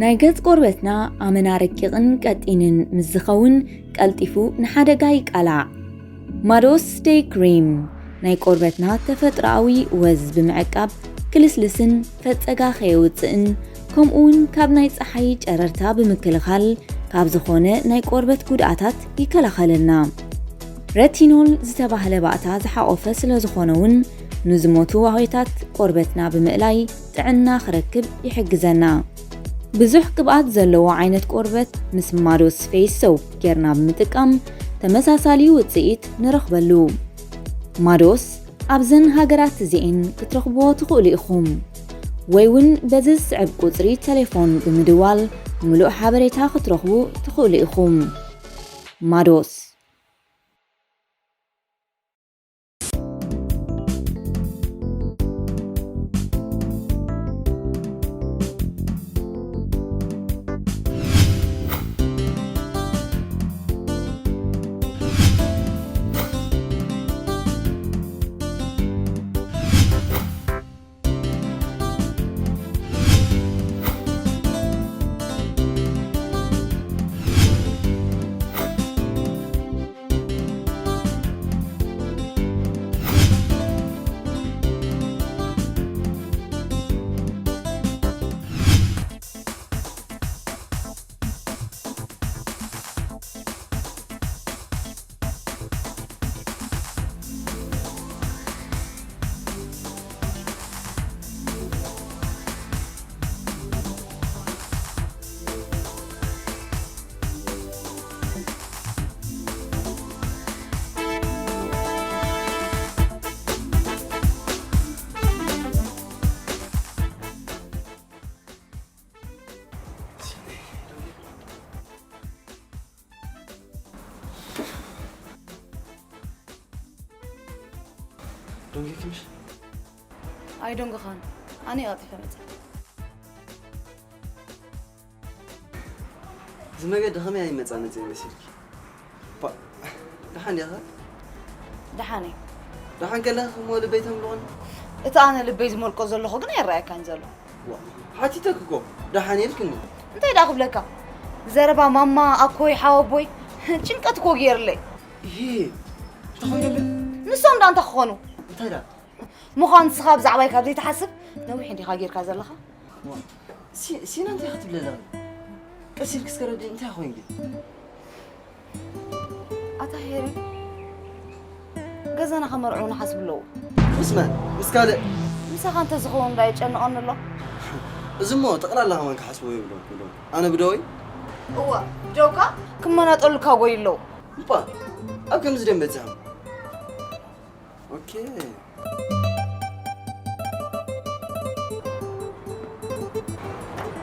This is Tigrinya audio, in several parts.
ናይ ገጽ ቆርበትና ኣመና ረቂቕን ቀጢንን ምስ ዝኸውን ቀልጢፉ ንሓደጋ ይቃላዕ። ማዶስ ደይ ክሪም ናይ ቆርበትና ተፈጥሮኣዊ ወዝ ብምዕቃብ ክልስልስን ፈጸጋ ከየውጽእን ከምኡውን ካብ ናይ ጸሓይ ጨረርታ ብምክልኻል ካብ ዝኾነ ናይ ቆርበት ጉድኣታት ይከላኸለልና። ረቲኖል ዝተባህለ ባእታ ዝሓቆፈ ስለ ዝኾነ እውን ንዝሞቱ ዋህዮታት ቆርበትና ብምእላይ ጥዕና ክረክብ ይሕግዘና። ብዙሕ ቅብኣት ዘለዎ ዓይነት ቆርበት ምስ ማዶስ ፌስ ሶፕ ጌርና ብምጥቃም ተመሳሳሊ ውጽኢት ንረኽበሉ። ማዶስ ኣብዘን ሃገራት እዚኤን ክትረኽብዎ ትኽእሉ ኢኹም። ወይ እውን በዚ ዝስዕብ ቁጽሪ ቴሌፎን ብምድዋል ምሉእ ሓበሬታ ክትረኽቡ ትኽእሉ ኢኹም። ማዶስ። ደንጊኽምሽ? ኣይደንጎኻን። ኣነ እየ ቀልጢፈ መጸ። እዚ መገዲ ከመይ ኣይመጻ መጸ መሲልኪ? ፓ፣ ደሓን ዲኻ? ደሓን እየ። ደሓን ከለኺ እሞ ልበይ ተምልቑኒ? እቲ ኣነ ልበይ ዝመልቆ ዘለኹ ግን ኣይረኣየካን ዘሎ። ዋ፣ ሓቲተኪ እኮ፣ ደሓን ኢልክኒ። እንታይ ደኣ ክብለካ? ዘረባ ማማ፣ ኣኮይ፣ ሓወቦይ፣ ጭንቀት እኮ ገይርለይ። ይሄ፣ እንታይ ኮይኑ ኣሎ? ንሶም ደኣ እንታይ ክኾኑ? እንታይ ደኣ? ምዃን ንስኻ ብዛዕባይ ካብ ዘይትሓስብ ነዊሕ እንዲኻ ጌርካ ዘለኻ። ሲ-፣ ሲና እንታይ ክትብሊ ኣለኺ? ቀስ ኢልኪ እስከ ረድእኒ፣ እንታይ ኮይኑ ግን? ኣታ ሄሪ፣ ገዛና ከመርዕዉ ንሓስብ ኣለዉ። ምስ መን? ምስ ካልእ? ምሳኻ እንተዝኸውን ዶ ኣየጨንቐኒ ኣሎ? እዚ እሞ ጠቕላላ ከማን ክሓስብዎ የብሎም፣ የብሎም። ኣነ ብደወይ? እወ፣ ብደውካ ክመናጠሉካ ጎይ ኣለዉ። እባ፣ ኣብ ከምዚ ደም በጺሖም። ኦኬ።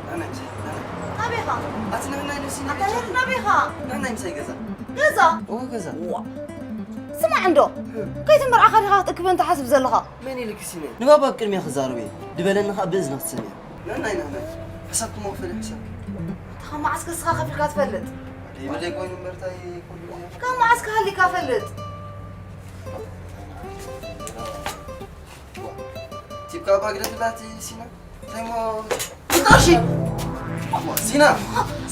ናናይ ምሳይ፣ ናናይ። ናበይ ኢኻ? ኣቲ ናናይ ሉሲ፣ ኣታ ናናይ። ሄር ናበይ ኢኻ? ናናይ ምሳይ ገዛ። ገዛ? ኦ፣ ገዛ። ዋ። ስማዕ እንዶ፣ ከይትምርዓኻ ዲኻ ክትእክበን ትሓስብ ዘለኻ? መን ኢልኪ ሲነ? ንባብ ኣብ ቅድሚያ ክዛረብ እየ። ድበለኒ ኸኣ ብእዝኒ ክትሰምዕያ። ናናይ፣ ናናይ። ሕሳብኪ እሞ ክፈሊ፣ ሕሳብኪ። ኣታ ካብ መዓስ ከ ንስኻ ከፊልካ ትፈልጥ? ደይብለይ ኮይኑ እምበር እንታይ ኩሉ ግዜ? ካብ መዓስ ከ ሃሊካ ፈልጥ? ቲፕ ካብ ኣግደፍላት ሲና? እንታይ እሞ? ክጣሺ! ሲና!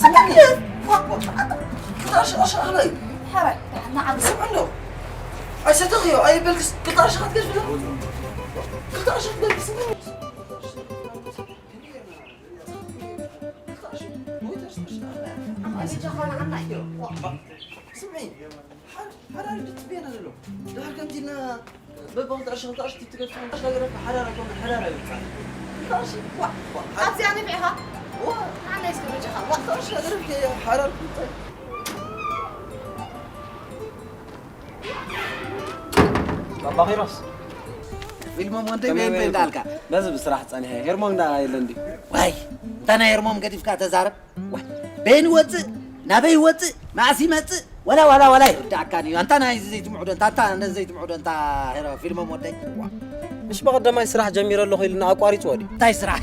ስምዕኒ! ክጣሺ፣ ኣሻ፣ ኣኽለይ! ሕራይ፣ ደሓን ንዓም። ስምዕ እንዶ! ኣይሰተኽዮ፣ ኣይበልክስ፣ ክጣሺ ክትገድፍላ? ክጣሺ ክትገድፍ፣ ስምዕኒ! ስምዒ፣ ሓራሪ ድጽበና ዘሎ። ድሓር ከምዚ ኢልና በብኽልተ ቅርሺ፣ ክልተ ቅርሺ ትገድፍ ሓራሪ ኣይኮነ፣ ሓራሪ ኣይብልካን። ክልተ ቅርሺ፣ ዋ፣ ዋ፣ ኣብዚኣ ነፊዕኻ? ዋ። ንዓና እስከ በጃኻ፣ ዋ። ክልተ ቅርሺ ገረፍኪ ሓራሪ ክልተ። ባባ ኪሮስ። ፊልሞም ወንደይ ከመይ በይን በይን በይን እንዳልካ። ነዚ ብስራሕ ጸኒሐ። ሄርሞን እንዳ የለን ድዩ? ዋይ፣ እንታ ናይ ሄርሞን ገዲፍካ ተዛረብ። ዋይ፣ በይን ይወጽእ፣ ናበይ ይወጽእ፣ መዓስ ይመጽእ፣ ወላ፣ ዋላ፣ ዋላ ይርድኣካን እዩ። ኣንታ ናይ ዘይቲ ምዕዶ፣ እንታ፣ ኣንታ ነዚ ዘይቲ ምዕዶ፣ እንታ ሄሮ ፊልሞም ወደይ። ምሽ በቐደማይ ስራሕ ጀሚረ ኣለኹ ኢሉና ኣቋሪጽዎ ድዩ? እንታይ ስራሕ?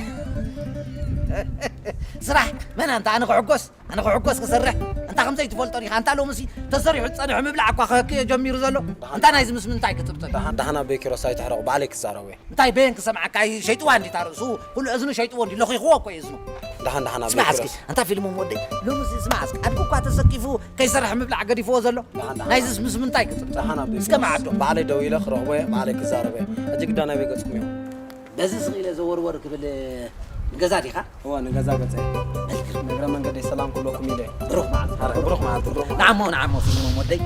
ስራሕ? መን ኣንታ ኣነ ክሕጎስ? ኣነ ክሕጎስ ክሰርሕ? ኣንታ ከምዘይ ትፈልጦ ዲኻ? ኣንታ ሎምሲ ተሰሪሑ ዝጸንሐ ምብላዕ እኳ ክህክዮ ጀሚሩ ዘሎ። ኣንታ ናይዚ ምስ ምንታይ ክትብጥል? ደሓን፣ ደሓን ኣቦይ ኪሮስ ኣይትሕረቑ፣ ባዕለይ ክዛረቦ እየ። እንታይ በየን ክሰምዓካ? ሸይጥዋ እንዲ እታ ርእሱ፣ ኩሉ እዝኑ ሸይጥዎ እንዲ፣ ለኺኽዎ እኮ እዩ እዝኑ። ደሓን ደሓን ኣቦይ ስማዕ እስኪ ኪሮስ። ኣንታ ፊልሞም ወደይ ሎምስ ስማዕ እስኪ ኣድጉ እኳ ተሰኪፉ ከይሰርሕ ምብላዕ ገዲፍዎ ዘሎ ደሓን ደሓን ናይዝስ ምስ ምንታይ ክጥምት ደሓን ኣቦይ እስከ ኪሮስ። መዓዶ ባዕለይ ደዊለ ክረኽቦ እየ፣ ባዕለይ ክዛረቦ እየ። ሕጂ ግዳ ናበይ ገጽኩም እዮም? በዚ ስቕ ኢለ ዘወርወር ክብል ንገዛ ዲኻ? እወ ንገዛ ገጸ እየ። እግረ መንገደይ ሰላም ክብለኩም ኢለ እየ። ብሩኽ መዓልቲ። ኣረ ብሩኽ መዓልቲ ብሩኽ መዓልቲ። ንዓሞ ንዓሞ ፊልሞም ወደይ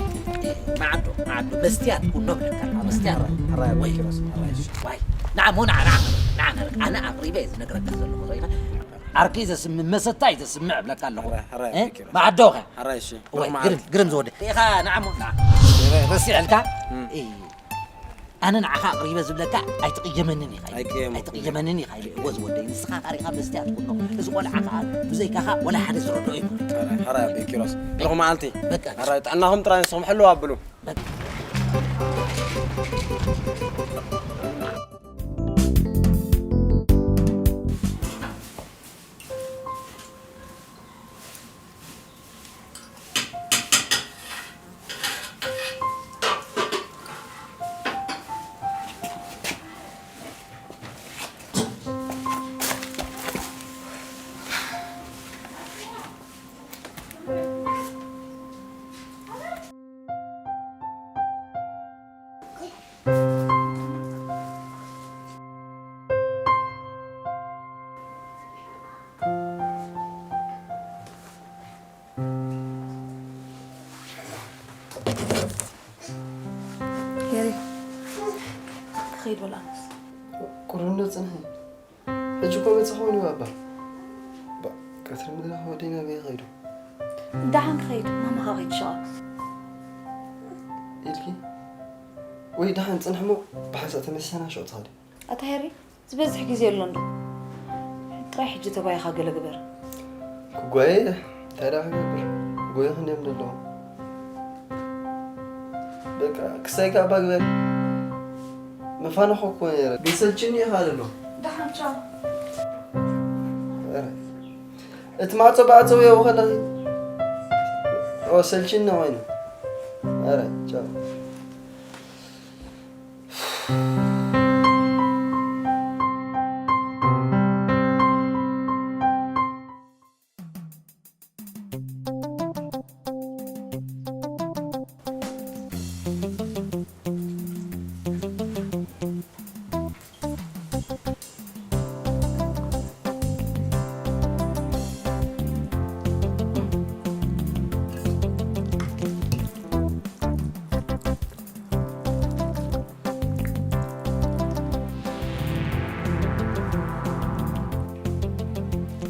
መዓዶ መዓዶ መስትያት ኩኖ ብለካ መስትያት ኣራይ ኣቦይ ወይ ኪሮስ ኣራይ እሺ። ዋይ ንዓሞ ንዓ ንዓ ንዓ ኣነ ኣቕሪበ እየ ዝነግረካ ዘለኹ ሪኢኻ ዓርኪ ዘስምዕ መሰታይ ዘስምዕ እብለካ ኣለኹ ኣራይ ኣራይ እ? ኣቦይ ኪሮስ። መዓዶ ኸ ኣራይ እሺ። ወይ ብሩኽ መዓልቲ። ግርም ግርም ዝወደ ኢኻ ንዓሞ ንዓ ረሲዐልካ እም። እይ ኣነ ንዓኻ ኣቕሪበ ዝብለካ ኣይትቕየመንን ኢኻ ኢለ። ኣይቅየመኩን። ኣይትቕየመንን ኢኻ ኢለ እወ ዝወደይ ንስኻ ካሪኻ መስትያት ኩኖ እዚ ቆልዓ ከዓ ብዘይካኻ ወላ ሓደ ዝረድኦ ይኮነ። ሕራይ ኣቦይ ኪሮስ ብሩኽ መዓልቲ። በቃ ሕራይ ጥዕናኹም ጥራይ ንስኹም ሕልው ኣብሉ። በቃ ሄሪ ክኸይድ በል ኣነስ ቁርብ እንዶ ጽንሒ። ሕጂ እኮ መጽእ ክኸውን እዩ ኣባ። ባ- ቀትሪ ምድራኽ ወደይ ናበይ ከይዱ? ደሓን ክኸይድ ማማኻ ከይትሸቓ ኢልኪ? ወይ ደሓን ጽንሒ እሞ ብሓንሳእ ተመሲሕና ሽዑ ትኸዲ። ኣታ ሄሪ ዝበዝሕ ግዜ ኣሎ እንዶ ጥራይ ሕጂ ተባይኻ ገለ ግበር። ክጓየ እየ እንታይ ደኣ ክገብር ጎየ ክንደም ዘለዉ በቃ ክሳይ ከኣ ባግበር መፋነኾ እኮ ነረ ግን ሰልችኒ ኢኻ ዘሎ ደሓን ቻው ኧረ እቲ ማዕጾ ብኣጸውዮ ከለኺ ኦ ሰልችኒ ኮይኑ ኧረ ቻው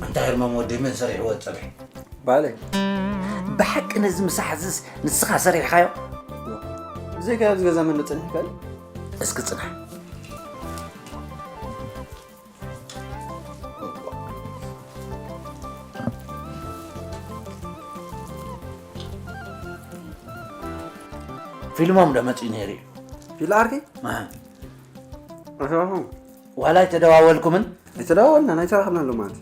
ኣንታ ሄርሞም ወደይ መን ሰሪሕዎ ጸብሒ? ባዕለይ። ብሓቂ ነዚ ምሳሕ እዝስ ንስኻ ሰሪሕኻዮ? ብዘይካ ኣብዚ ገዛ መን ዶ ጸኒሕካ እዩ? እስኪ ጽናሕ። ፊልሞም ዶ መጺኡ ነይሩ እዩ? ፊል ዓርከይ? ኣህ። ኣሰባኹም? ዋላ ኣይተደዋወልኩምን? ኣይተደዋወልናን ኣይተራኸብናን ሎማዓንቲ።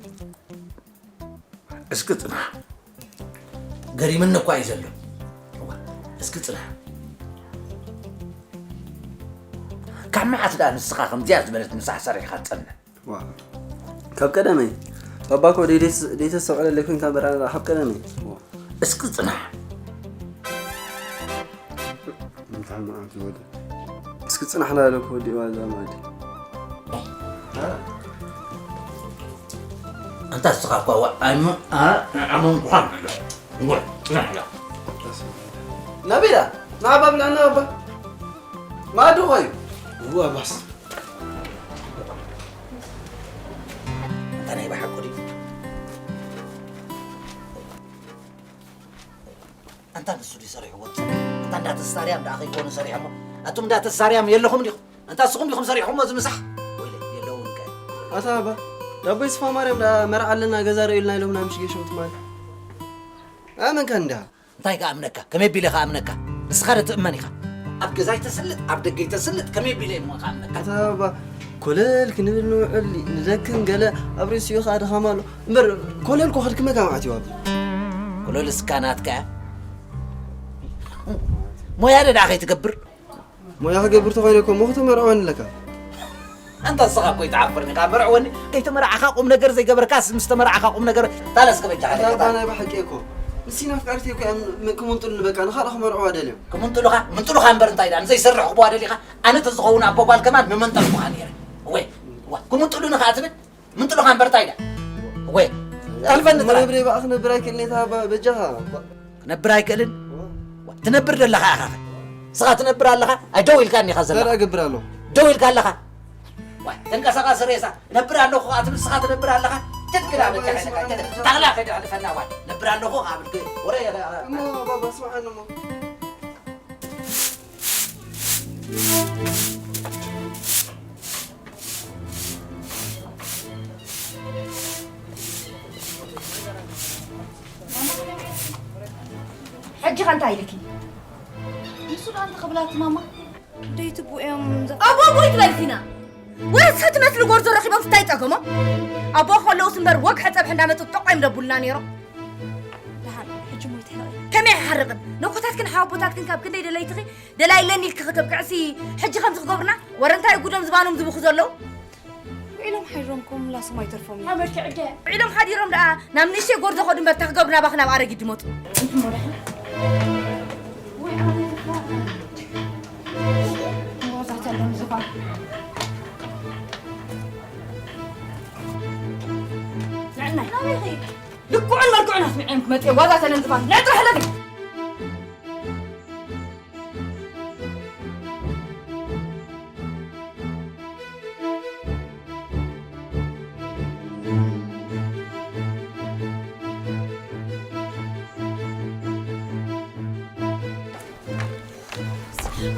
እስኪ ጽናሕ። ገሪምኒ እኳ እዩ ዘሎ። እዋ፣ እስኪ ጽናሕ። ካብ መዓስ ደኣ ንስኻ ከምዚኣ ዝበለት ምሳሕ ሰሪሕኻ ትጸንሕ? ዋ፣ ካብ ቀደመይ። ባባ እኮ ደይተስ-፣ ደይተስተውዕለለይ ኮንካ እምበር ኣነ ካብ ቀደመይ። ዋ። እስኪ ጽናሕ። እንታይ መዓት ወደ እስኪ ጽናሕ እናበለ እኮ ወዲእዋ እዛ መኣዲ። ኣንታ እስኻ እኳ ዋ-፣ ኣይሞ-፣ ኣ-፣ ኣመንኩኻን ኣሎ። እወ፣ ጽናሕ ኢላ። ናበይ ደኣ? ንዓባ ብልዕና ባባ። መኣዲ እኮ እዩ። እወ፣ ኣባስ። ኣንታ ናይ ብሓቁ ድዩ? ኣንታ ንሱ ድዩ ሰሪሕዎ? ኣንታ እንዳ ተስታርያም ደኣ ከይኮኑ ሰሪሖሞ? ኣቱም እንዳ ተስታርያም የለኹም ዲኹም? ኣንታ ንስኹም ዲኹም ሰሪሕኹሞ እዚ ምሳሕ? ወይለይ፣ የለውን ከ። ኣታ ኣባ፣ ዳቦይ ስፋ ማርያም ደኣ መርዓ ኣለና ገዛ ርኡልና ኢሎምና ምሽ ጌሾ ትማል። ኣመንካ እንዲኻ? እንታይ ክኣምነካ? ከመይ ኣቢለ ክኣምነካ? ንስኻ ዶ ትእመን ኢኻ? ኣብ ገዛይ ተስልጥ፣ ኣብ ደገይ ተስልጥ፣ ከመይ ኣቢለ እሞ ክኣምነካ? ኣታ ኣባ፣ ኮለል ክንብል ንውዕል፣ ንደክም ገለ ኣብ ርእሲኡ ኸኣ ድኻም ኣሎ። እምበር ኮለል ኮ ከድክመካ መዓት እዩ ኣባ። ኮለል እስካ ናትካ እያ። ሞያ ዶ ደኣ ከይትገብር? ሞያ ክገብር ተኾይነ እኮ እሞ ክተመርዕወኒ ኣለካ። ኣንታ ንስኻ እኮ ኣይትዓፍርን ኢኻ፣ መርዕወኒ። ከይተመርዓኻ ቁም ነገር ዘይገበርካስ ምስ ተመርዓኻ ቁም ነገር። ታለስ ከበጃ ሓደ ኣታ ኣባ፣ ናይ ብሓቂ እኮ። ንሲና ኣፍቃርቲ እኮ እዮም፣ ም-፣ ክምንጥሉኒ በቃ፣ ንኻልእ ክመርዕዋ ደልዮም። ክምንጥሉኻ? ምንጥሉኻ እምበር እንታይ ደኣ፣ ንዘይሰርሕ ክብዋ ደሊኻ? ኣነ ተዝኸውን ኣቦ ጓል ከማን ምመንጠልኩኻ ነይረ። ወይ፣ ዋ፣ ክምንጥሉኒ ኸኣ ትብል? ምንጥሉኻ እምበር እንታይ ደኣ? ወይ፣ ጠልፈኒ ጥራይ። መብሬ በኣ ክነብር ኣይክእልን እየ፣ ኣባ፣ በጃኻ። ክነብር ኣይክእልን? ዋ። ዋ፣ ትነብር ደለኻ ኢኻ ኸ? ንስኻ ትነብር ኣለኻ? ኣይ፣ ደው ኢልካኒ ኢኻ ዘለኻ። እንታይ እገብር ኣለኹ? ደው ኢልካ ኣለኻ? ዋ፣ ተንቀሳቓሲ ሬሳ። ነብር ኣለኹ ኸዓ ትብል፣ ንስኻ ትነብር ኣለኻ? ትክክል ኣበጃ ሓይለካ፣ ትክክል። ታግላ ከይዲ ኣሕልፈና፣ ዋ። ነብር ኣለኹ ኸዓ ብል፣ ወረ፣ እሞ ባባ፣ ስምዓኒ እሞ። ሕጂ ኸ እንታይ ኢልኪ? ንሱ ደኣ እንታይ ክብላቲ ማማ? ደይትብኡ እዮም ዘ- ኣቦ፣ ኣቦ ይትበል ቲና። ወይ ንሳ ትመስሊ ጎርዞ ረኺቦም እንታይ ጸገሞም? ኣቦ ከለውስ እምበር ወግሐ ጸብሒ እንዳመጹ ጠቋ እዮም ደቡልና ነይሮም። ደሓን፣ ሕጂ ሞ ይትሕረቕ። ከመይ ኣይሓርቕን? ነኮታትክን ሓወቦታትክን ካብ ክንደይ ደለይትኺ፣ ደላይ ኣለኒ ኢልኪ ከተብቅዕሲ፣ ሕጂ ከምዚ ክገብሩና? ወረ እንታይ ጉዶም ዝባኖም ዝብኹ ዘለዉ? ውዒሎም ሓዲሮም እኮ ምላሶም ኣይተርፎም እዩ። ኣመልክዕ እደ። ውዒሎም ሓዲሮም ደኣ ናብ ንእሽተይ ጎርዞ ኸዱ እምበር፣ እንታይ ክገብሩ ናባኺ ናብ ኣረጊት ዝመጹ? እንታይ እሞ ደሓን? ወይ ኣነ ዝፋ-፣ ሮዛ ተሎም ዝፋ-፣ ንዕናይ። ናበይ ኸይድ? ልክዑን መልክዑን ኣስሚዐን ክመጽእ ዋዛ ተለን ዝፋን። ንዕጥሪ ሕለፊ።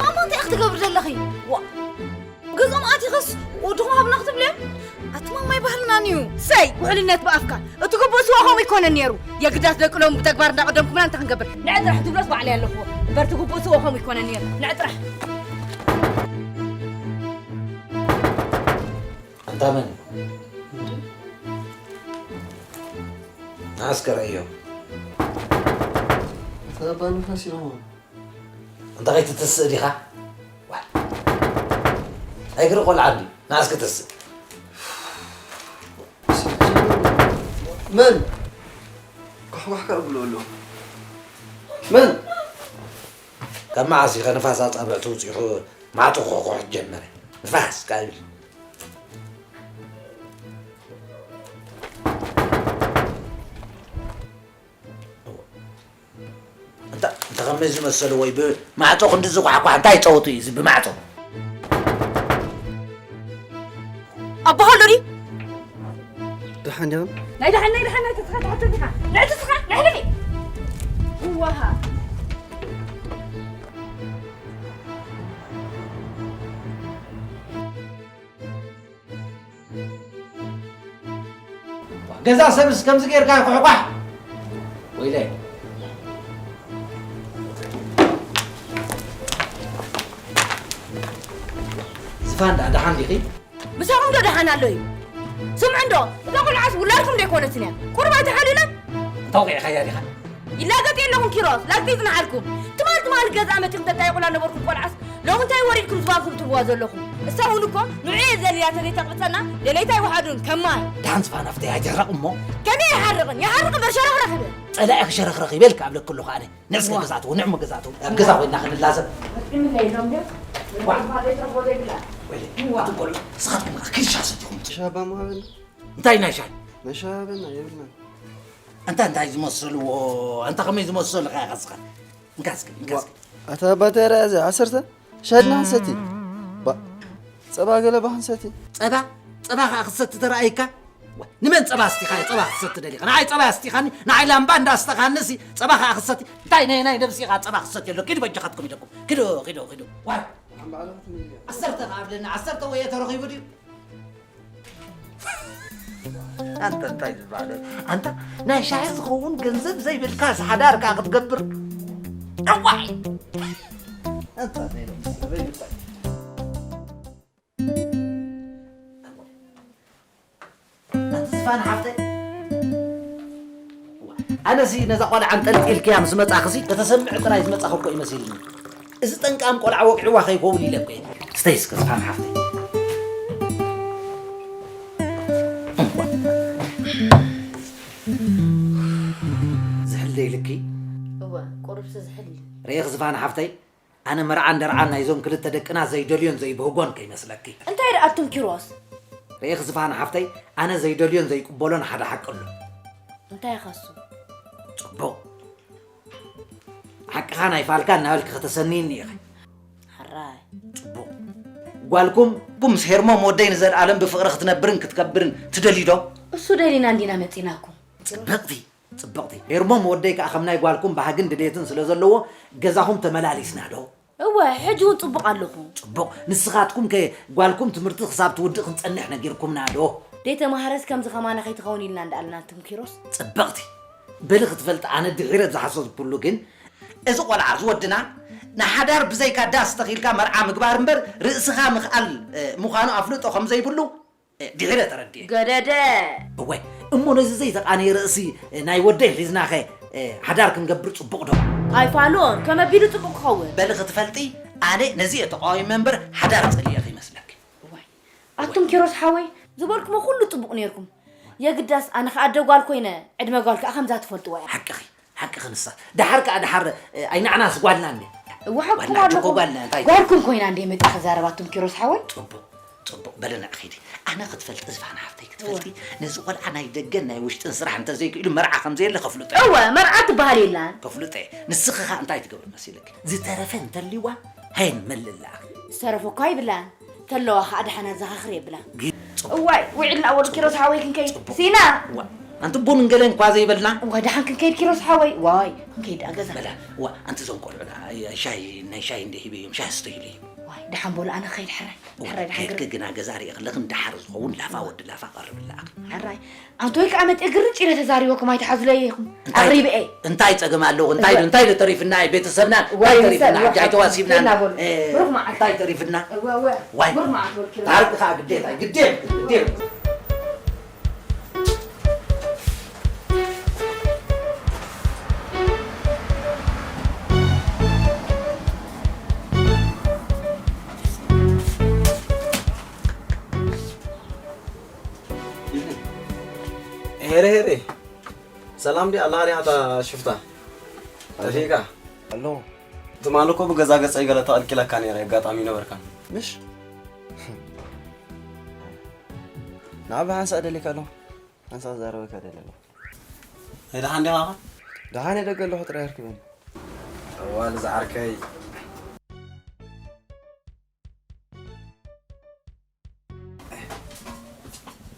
ማማ፣ እንታይ ኢኺ ትገብሪ ዘለኺ? ዋ፣ ገዝኦም ኣቲኽስ ወድኹም ሃብና ክትብልዮም? ኣቲ ማማ፣ ኣይባህልናን እዩ። ሰይ፣ ውሕልነት ብኣፍካ። እቲ ግቡእ ስዋ ከምኡ ይኮነን ነይሩ። የግዳስ ደቂ ሎሚ ብተግባር እንዳቐደምኩምና እንታይ ክንገብር? ንዕጥራሕ ትብሎስ ባዕለይ ኣለኹዎ። እምበር እቲ ግቡእ ስዋ ከምኡ ይኮነን ነይሩ። ንዕጥራሕ። ኣንታ መን? ንዓስከ ረእዮ። እታ ኣባ ንፋስ ኢኹም። ኣንታ ከይትትስእ ዲኻ? ዋ። ናይ እግሪ ቆልዓ እንዲ፣ ንዓስከ ተስእ። መን? ኳሕኳሕ ከብሎ ኣሎ። መን? ካብ መዓስ ኢኸ ንፋስ ኣጻብዕቲ ውጺኹ ማዕጾ ኮኾሕ ጀመረ? ንፋስ ካብ ኢሉ። እንተ-፣ እንተ ኸመይ ዝመሰሉ ወይ ብማዕጾ ክንዲ ዝኳሕኳሕ እንታይ ጸወቱ እዩ እዚ ብማዕጾ? ኣቦ ሃሎ ድዩ? ደሓን ዲኹም? ናይ ደሓን፣ ናይ ደሓን፣ ናይ ተስኻ ትሓቶ ዲኻ? ናይ ተስኻ፣ ናይ ሕልፊ። እዋሃ። ገዛ ሰብስ ከምዚ ጌርካ ይኩሕኳሕ። ወይለይ። ዝፋን ደኣ ደሓን ዲኺ? ምሳኹም ዶ ደሓን ኣሎ እዩ? ስምዑ እንዶ፣ እዛ ቆልዓስ ውላድኩም ዶ ኣይኮነትን እያ? ቁሩብ ኣይተሓልለን? እንታይ ወቒዕካያ ዲኻ? ይላገጥ የለኹም ኪሮስ፣ ላግጺ ይጽንሓልኩም። ትማል ትማል ገዛ መጺኹም ተጣይቑላ ነበርኩም ቆልዓስ፣ ሎሚ እንታይ ወሪድኩም ዝባንኩም ትብዋ ዘለኹም? እሳ እውን እኮ ንዑ እየ ዘልያ ተዘይተቕብጸና፣ ደለይታ ይወሓዱን ከማይ። ደሓን ዝፋን ሃፍተይ ኣይትሕረቕ እሞ። ከመይ ይሓርቕን? ይሓርቕ እምበር ሸረኽረኽ ይብል። ጸላኢ ክሸረኽረኽ ይበልካ ኣብለኪ ኣለኹ ኣነ። ንዕስ ዋ። ገዛትዎ፣ ንዕሞ ገዛትዎ። ኣብ ገዛ ኮይና ክንላዘብ። እምለይ ኢሎም ድዮም? ዋ። ባዶ ጨቦ ዘይብላ። ወይለ፣ ዋ። ኣቱም ቆልዑ፣ ንስኻትኩም ከኣ ኪድ ሻሂ ሰቲኹም። ሻሂ ኣባ መሃበና። እንታይ ናይ ሻሂ? ናይ ሻሂ ሃበና፣ የብልናን። ኣንታ እንታይ ዝመሰልዎ፣ ኣንታ ከመይ ዝመሰሉ ኸኣ ኸስኻ። እንካ እስኪ፣ እንካ ዋ። እስኪ። ኣታ ኣባ ተራ እዚ ዓሰርተ? ሻሂ ድና ክንሰቲ? ባ-፣ ጸባ ገለ ባ ክንሰቲ? ጸባ? ጸባ ኸኣ ክትሰቲ ተራእይካ? ዋ፣ ንመን ጸባ ኣስቲኻዮ ጸባ ክትሰቲ ደሊኻ? ንዓይ ጸባ ኣስቲኻኒ፣ ንዓይ ላምባ እንዳስተኻኒ ሲ ጸባ ኸኣ ክትሰቲ? እንታይ ናይ፣ ናይ ነብሲ ኢኻ ጸባ ክትሰቲ ኣሎ? ኪዱ በጃኻትኩም ኢለኩም። ኪዱ፣ ኪዱ፣ ኪዱ። ዋይ። ዓሰርተ ኸኣ ኣብለኒ፣ ዓሰርተ ወየ ተረኺቡ ድዩ? ኣንታ እንታይ ዝበለ? ኣንታ ናይ ሻሂ ዝኸውን ገንዘብ ዘይብልካስ ሓዳር ከኣ ክትገብር? እዋይ! ኣንታ ናይ ሎሚ ሰበይ እንታይ? ኣቲ ዝፋን ሓፍተይ፣ ኣነሲ ነዛ ቆልዓ ኣንጠልጢልክያ ምስ መጻኽሲ፣ ከተሰምዒ ጥራይ ዝመጻኺ እኮ እዩ መሲልኒ። እዚ ጠንቃም ቆልዓ ወቂዕዋ ከይከውን ኢለ እኮ እየ። ስተይ እስከ ዝፋን ሓፍተይ። ዘይልኪ? እወ፣ ቁሩብሲ ዝሕል ኢሉ። ርኢኽ ዝፋን ሓፍተይ፣ ኣነ መርዓን ደርዓን ናይዞም ክልተ ደቅና ዘይደልዮን ዘይብህጎን ከይመስለኪ። እንታይ ደኣ ኣቱም ኪሮስ? ርኢኽ ዝፋን ሓፍተይ፣ ኣነ ዘይደልዮን ዘይቅበሎን ሓደ ሓቂ ኣሎ። እንታይ ኢኻ እሱ? ጽቡቕ። ሓቅኻ ናይ ፋልካ እናበልኪ ከተሰንይኒ ኢኺ። ሕራይ። ጽቡቕ። ጓልኩም፣ ኩም ምስ ሄርሞም ወደይ ንዘለኣለም ብፍቕሪ ክትነብርን ክትከብርን ትደልዩ ዶ? እሱ ደሊና እንዲና መጺናኩም። ጽብቕቲ፣ ጽብቕቲ። ሄርሞም ወደይ ከኣ ከም ናይ ጓልኩም ባህግን ድሌትን ስለ ዘለዎ ገዛኹም ተመላሊስና ዶ? እወ፣ ሕጂ እውን ጽቡቕ ኣለኹ። ጽቡቕ። ንስኻትኩም ከ ጓልኩም ትምህርቲ ክሳብ ትውድእ ክንጸንሕ ነጊርኩምና ዶ? ደይተማህረስ ከምዚ ከማና ከይትኸውን ኢልና እንዳኣልና ኣንቱም ኪሮስ። ጽብቕቲ። በሊ ክትፈልጥ ኣነ ድሒረ ዝሓሰብኩሉ ግን፣ እዚ ቆልዓ እዚ ወድና ንሓዳር ብዘይካ ዳስ ተኺልካ መርዓ ምግባር እምበር ርእስኻ ምኽኣል፣ እ፣ ምዃኑ ኣፍልጦ ከም ዘይብሉ፣ እ፣ ድሒረ ተረዲኤ። ገደደ። እወ፣ እሞ ነዚ ዘይተቓነየ ርእሲ፣ እ፣ ናይ ወደይ ሒዝናኸ፣ እ፣ ሓዳር ክንገብር ጽቡቕ ዶ? ኣይፋሉን፣ ከመ ኣቢሉ ጽቡቕ ክኸውን? በሊ ክትፈልጢ ኣነ ነዚ እየ ተቃዊመ እምበር ሓዳር ጸሊኤ ከይመስለኪ። እዋይ፣ ኣቱም ኪሮስ ሓወይ፣ ዝበልኩሞ ኩሉ ጽቡቕ ኔርኩም። የግዳስ ኣነ ከኣ ኣደ ጓል ኮይነ፣ ዕድመ ጓል ከኣ ከምዛ ትፈልጥዋ እያ። ሓቅኺ፣ ሓቅኺ ንሳ። ደሓር ከኣ ደሓር፣ እ፣ ኣይናዕናስ ጓልና እንዴ? እወ፣ ሓቅኹም ጓልና፣ ኣለኹም። ችኮ ጓልና፣ እንታይ? ጓልኩም ኮይና እንዴ መጺኣ ክዛረብ ኣቱም ኪሮስ ሓወይ? ጽቡቕ፣ ጽቡቕ። በለ ንዕ ኺዲ። ኣነ ክትፈልጢ ዝፋን ሓፍተይ ክትፈልጢ፣ እወ። ነዚ ቆልዓ ናይ ደገን ናይ ውሽጥን ስራሕ እንተዘይክኢሉ መርዓ ከም ዘየለ ከፍልጦ እየ። እወ፣ መርዓ ትበሃል የላን። ከፍልጦ እየ። ንስኺ ኸኣ እንታይ ትገብሪ መሲልኪ? ዝተረፈ እንተልይዋ፣ ሃየን መልእ ለኣኺ። ዝተረፈ እኳ ይብላን። ተለዋ ኸኣ ደሓን ኣዘኻኽር የብላን። ግ-፣ ጽቡቕ። እዋይ፣ ውዒልና ወዲ ኪሮስ ሓወይ ክንከይድ። ጽቡቕ። ሲና! ዋ፣ ኣንቲ ቡን እንገለን እኳ ዘይበልና? እዋ፣ ደሓን ክንከይድ ኪሮስ ሓወይ። ዋይ፣ ክንከይድ ደኣ ገዛ። በላ፣ ዋ፣ ኣንቲ እዞም ቆልዑ ደኣ፣ ሻሂ፣ ናይ ሻሂ እንደ ሂበዮም፣ ሻሂ ስተይሉ እዩ። ዋይ፣ ደሓን በሉ፣ ኣነ ክኸይድ ሕራይ። እዋ፣ ሕራይ፣ ደሓን ከይድኪ ግር- ግና ገዛ ርእኽለኽን ደሓር ዝኸውን ላፋ ወዲ ላፋ ቀርብላኣኽን። ሕራይ። ኣንተ ወይ ከዓ መጤ ግርጭ ኢለ ተዛሪበኩም ኣይትሓዙለይ ኢኹም። እንታይ፣ ኣቕሪበ እየ። እንታይ ጸገም ኣለዎ? እንታይ ዶ፣ እወ። እንታይ ዶ ተሪፍና? ቤተሰብና እወ፣ እንታይ ተሪፍና? ይምሰል፣ ሕጂ ኣይተዋሲብናን። ኬድና በሉ። እ፣ ብሩኽ መዓልቲ። እንታይ ተሪፍና? እወ፣ እወ። ዋይ። ብሩኽ መዓልቲ በሉ፣ ኪሮስ። ታሪኽ ከዓ ግዴታ፣ ግዴታ፣ ግዴታ። ሄረ፣ ሄረ። ሰላም ዲ ኣላ ዲ ኣታ ሽፍታ? ጠፊእካ? ኣሎ። ትማሊ እኮ ብገዛ ገጸይ ገለ ተቐልቂለካ ነይረ፣ ኣጋጣሚ ነበርካ። ምሽ? ንዓብ ሓንሳእ ደሊካ ኣሎ። ሓንሳእ ዛረበካ ደሊ ኣሎ። ናይ ደሓን ዲኻ? ደሓን እየ፣ ደገ ኣለኹ፣ ጥራይ ኣርክበኒ። እዋል ዝዓርከይ።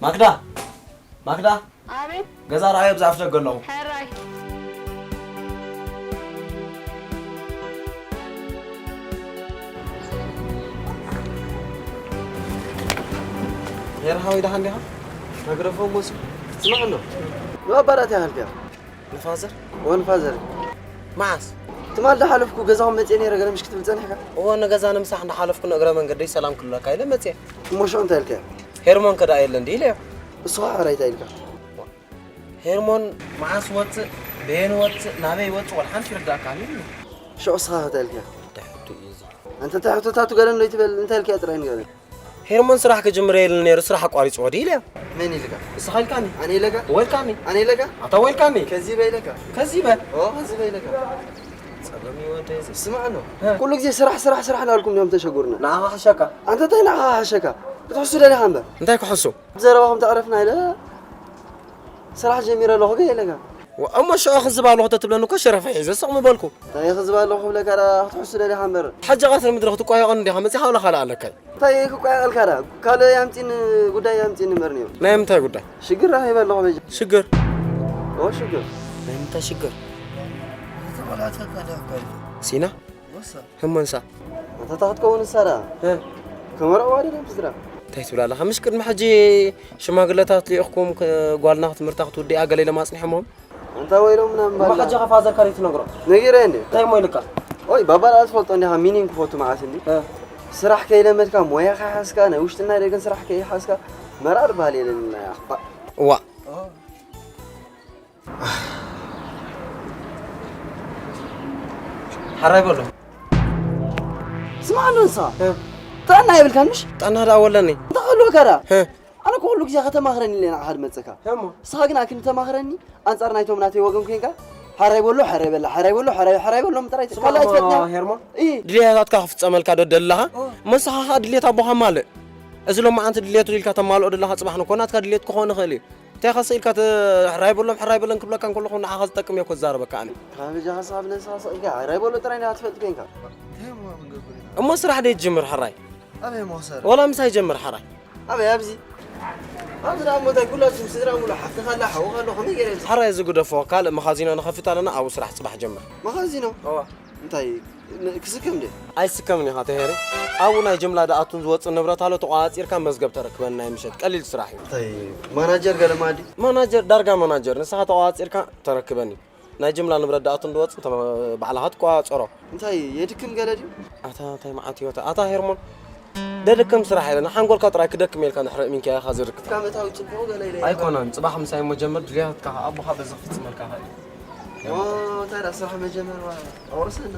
ማክዳ! ማክዳ! ኣቤት። ገዛ ረኣዮ፣ ብዛ ኣፍ ደገ ኣለኹ። ሕራይ። ሄር ሓወይ፣ ደሓን ዲኻ? መግረፎ ሞሲ። ስማዕ ኣሎ። ንባባላት ያህል ከ? ንፋዘር? እወ፣ ንፋዘር። መዓስ? ትማል ዝሓለፍኩ ገዛኹም መጽየ ነይረ፣ ገለ ምሽ ክትብል ጸኒሕካ? እወ፣ ንገዛ ንምሳሕ እንዳሓለፍኩ ንእግረ መንገደይ ሰላም ክብለካ ኢለ መጽየ። እሞ ሽዑ እንታይ ኢልካዮ? ሄርሞን ከ ደኣ የለን ድዩ ኢለዮ። እሱ ኸዓ ሕራይ እንታይ ኢልካ? ሄርሞን መዓስ ወጽእ፣ በየን ወጽእ፣ ናበይ ወጽእ፣ ወላ ሓንቲ ይርዳእካ ኣሎ። ሽዑ እስኻ እንታይ ኢልካዮ? እንታይ ሕቶ እዩ እዚ? ኣንተ እንታይ ሕቶታቱ ገለ እንዶ ይትበል፣ እንታይ ኢልካዮ ጥራይ ንገረኒ። ሄርሞን ስራሕ ክጅምር እየ ኢሉኒ ነይሩ፣ ስራሕ ኣቋሪጽዎ ድዩ ኢለዮ። መን ኢልካ? ንስኻ ኢልካኒ። ኣነ ኢለካ? ወልካኒ። ኣነ ኢለካ? ኣታ ወልካኒ። ከዚ በይ ኢለካ? ከዚ በል። ኦ፣ ከዚ በይ ኢለካ? ጸገም እዩ ወደይ እዚ። ስማዕ ኣሎ። እ። ኩሉ ግዜ ስራሕ፣ ስራሕ፣ ስራሕ እናበልኩም እዮም ተሸጉርና። ንዓኻ ሓሸካ። ኣንተ እንታይ ንዓኻ ሓሸካ? ክትሕሱ ደሊኻ እምበር። እንታይ ክሕሱ? ዘረባኹም ተዕረፍና ኢለ ስራሕ ጀሚረ ኣለኹ ገ ኢለካ። ወ-፣ እሞ ሽዑ ክዝብ ኣለኹ ተትብለኒ እኮ ሸረፈ ሒዘ ስቕ ምበልኩ። እንታይ ክዝብ ኣለኹ ክብለካ ደኣ ክትሕሱ ደሊኻ እምበር። ሕጂ ቀትሪ ምድሪ ክትቋየቐኒ እንዲኻ መጺኻ ወላ ካልእ ኣለካ? እንታይ ክቋየቐልካ ደኣ? ካልእ ያምጺን ጉዳይ ያምጺን እምበር ነይሩ። ናይ ምንታይ ጉዳይ? ሽግር ረኺበ ኣለኹ በጃ። ሽግር? ኦ ሽግር። ናይ ምንታይ ሽግር? ሲና? ወሳ። ህሞንሳ። ኣንታ እታ ክትከውን ንሳ ደኣ። እ። ከመርዕዋ ድዮም ስድራ? እንታይ ትብል ኣለኻ? ምሽ ቅድሚ ሕጂ ሽማግለታት ልኢኽኩም ከ-፣ ጓልና ክትምህርታ ክትውድኣ ገለ ኢሎም ኣጽኒሖምዎም? ኣንታ ወይሎም ምናምን እሞ ባላ። ሕጂ ኸ ፋዘርካ ዘይትነግሮ? ነጊረ እንዴ? እንታይ እሞ ኢልካ? ኦይ፣ ባባ ደኣ ትፈልጦ እንዲኻ ሚኒን ክፈቱ መዓት እንዲ? እ። ስራሕ ከይለመድካ፣ ሞያ ከይሓዝካ፣ ናይ ውሽጥን ናይ ደገን ስራሕ ከይሓዝካ፣ መርዓ ዝበሃል የለን ኢልና፣ ኣኽባእ። እዋ። ኦ። ሓራይ በሎ። ስማዕ ኣሎ ንስኻ። እ። ጥዕና የብልካን ምሽ? ጥዕና ደኣ ወለኒ። እንታይ ክህልወካ ደኣ? እ። ኣነ እኮ ኩሉ ግዜ ከተማኽረኒ ኢለ ንዓኻ ድመጸካ። እሞ? ንስኻ ግን ኣክን ተማኽረኒ፣ ኣንጻር ናይቶም ናተይ ወገን ኮይንካ፣ ሓራይ በሎ፣ ሓራይ በላ፣ ሓራይ በሎ፣ ሓራይ፣ ሓራይ በሎም ጥራይ። ስማ፣ ካልእ ኣይትፈልጥን እያ። ሄርሞን፣ እይ። ድልየታትካ ክፍጸመልካ ዶ ደለኻ? ኦ። መሳኻ ኸኣ ድልየት ኣቦኻ ማልእ። እዚ ሎማዓንቲ ድልየቱ ኢልካ ተማልኦ ደለኻ፣ ጽባሕ ንኮ ናትካ ድልየት ክኾን ይኽእል እዩ። እንታይ ኸ ስኢልካ ተ-፣ ሕራይ በሎም፣ ሕራይ በለን ክብለካ እንከለኹ ንዓኻ ዝጠቅም እየ እኮ ዝዛረበካ ኣነ። ካብ በጃኻ ሳብ ነንስኻ ስቕ ኢልካ፣ ሕራይ በሎ ጥራይ ኢና ክትፈልጥ ኮይንካ። እንታይ እሞ ኣብ መንገዲ እሞ ስራሕ ደይ ጅምር ሕራይ። ኣበይ እሞ ክሰርሕ? ወላ ምሳይ ጀምር ሕራይ። ኣበይ ኣብዚ? ኣብዚ ደኣ እሞ እንታይ ኩላችሁም ስድራ ሙሉ ሓፍትኻ ኣላ፣ ሓውኻ ኣሎ፣ ከመይ ገይረ እዚ? ሕራይ እዚ ግደፎ፣ ካልእ መኻዚኖ ንኸፍት ኣለና፣ ኣብኡ ስራሕ ጽባሕ ጀምር። መኻዚኖ? እዋ። እንታይ ን-፣ ክስከም ድየ? ኣይስከምን ኢኻ ተሄሪ። ኣብኡ ናይ ጅምላ ድኣቱን ዝወጽእ ንብረት ኣሎ፣ ተቋጺርካ መዝገብ ተረክበኒ ናይ ምሸት። ቀሊል ስራሕ እዩ። እንታይ ማናጀር ገለ ማዲ? ማናጀር፣ ዳርጋ ማናጀር። ንስኻ ተቋጺርካ ተረክበኒ። ናይ ጅምላ ንብረት ድኣቱን ዝወጽእ ተ-፣ ባዕልኻ ትቋጸሮ። እንታይ የድክም ገለ ድዩ? ኣታ እንታይ መዓት ህይወት። ኣታ ሄርሞን፣ ደድክም ስራሕ የለን። ሓንጎልካ ጥራይ ክደክም ኢልካ እንድሕር እሚንካ ኢኻ ዝርክብ። ካብ መታዊ ጽቡቕ ገለ ኢለ ኣይኮነን። ጽባሕ ምሳይ እሞ ጀምር፣ ድልያትካ ኣቦኻ በዚ ክፍጽመልካ ኸእል። ኦ፣ እንታይ ደኣ ስራሕ መጀመር ዋ-፣ ኣውርሰና።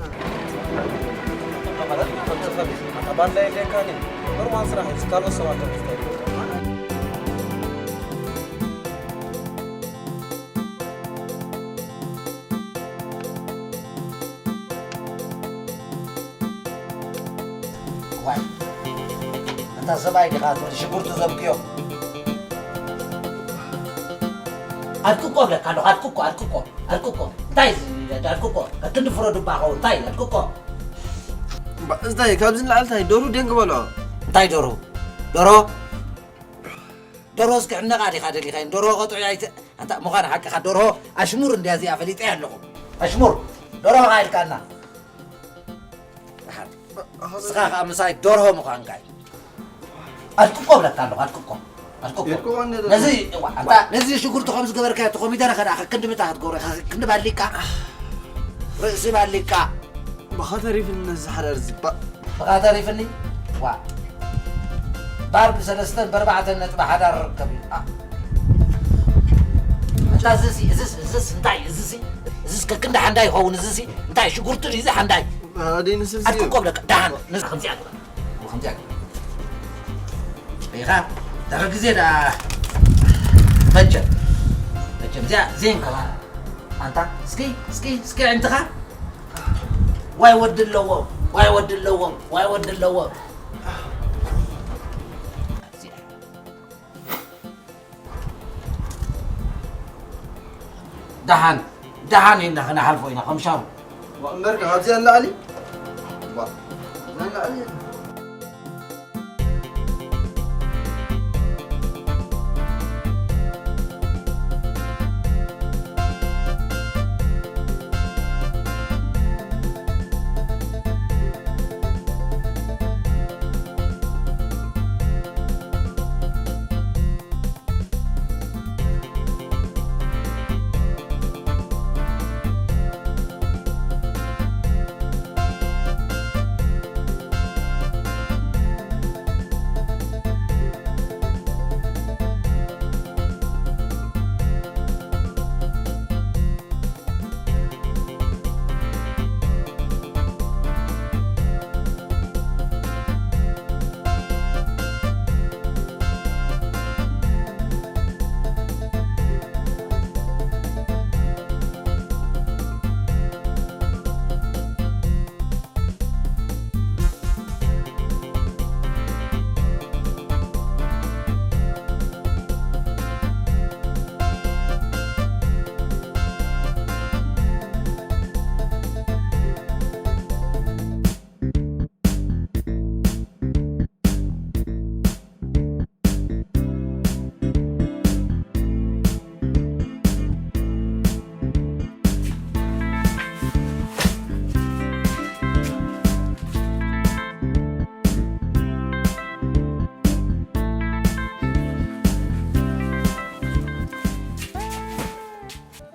ኣታ ባንዳ የድልየካን እዩ። ኖርማል ስራሕ እዩ። ካልኦት ሰባት ተምስታይ ዋይ፣ ኣንታ ሰብኣይ ዲኻ እቲ ሽጉርቲ ዘብክዮ? ኣድቅቆ እብለካ ኣለኹ፣ ኣድቅቆ፣ ኣድቅቆ፣ ኣድቅቆ። እንታይ እዚ ኣድቅቆ? ከክንዲ ፍረዱ እባ ኸው፣ እንታይ ኣድቅቆ? እባ፣ እንታይ ካብዚ ንላዕሊ እንታይ? ዶሩ ደንግ በልዖ። እንታይ ዶሩ? ዶሮ? ዶሮ እስኪ ዕነቓ ዲኻ ደሊኻዮ? ዶሮ ኸጥዑ ኣይተ-፣ ኣንታ ምዃን ሓቅኻ ዶርሆ ኣሽሙር እንድያ እዚኣ ፈሊጠያ ኣለኹ። ኣሽሙር ዶርሆ ኢልካና። ደሓን። ንስኻ ኸኣ ምሳይ ዶርሆ ምዃንካ እዩ። ኣድቅቆ እብለካ ኣለኹ፣ ኣድቅቆ። ኣድቅቆ። የድቅቆ እንደ ነዚ፣ እዋ፣ ኣንታ ነዚ ሽጉርቲ ከም ዝገበርካዮ እቲ ኮሚደረ ኸኣ ክንዲ ምታ ክትገብሮ ኢኻ፣ ክንዲ ባሊቃ። ርእሲ ባሊቃ። ብኻ ተሪፍኒ ነዚ ሓዳር እዚ፣ ባ- ብኻ ተሪፍኒ? ዋ። ባር ብሰለስተን ብኣርባዕተን ነጥቢ ሓዳር ርከብ እዩ። ኣ። ኣንታ እዚሲ፣ እዚስ፣ እዚስ እንታይ? እዚሲ፣ እዚስ ከክንዲ ሓንዳይ ይኸውን፣ እዚሲ እንታይ? ሽጉርቲ ድዩ እዚ ሓንዳይ? ኣደይ ንስልሲ እዩ። ኣድቅቆ ብለካ፣ ደሓን፣ ንስ-፣ ከምዚኣ ግበር። ከምዚኣ ግበር። ኢኻ፣ ድሕሪ ግዜ ደኣ መቸም፣ መቸም፣ እዚኣ ዜን ከማን። ኣንታ፣ እስኪ፣ እስኪ፣ እስኪ ኣዒንትኻ። ዋይ ወዲ ኣለዎም፣ ዋይ ወዲ ኣለዎም፣ ዋይ ወዲ ኣለዎም። ደሓን፣ ደሓን ኢልና ኽንሓልፎ ኢና፣ ከም ሻሩ። እምበርከ፣ ካብዚኣ ንላዕሊ? ዋ፣ ንላዕሊ?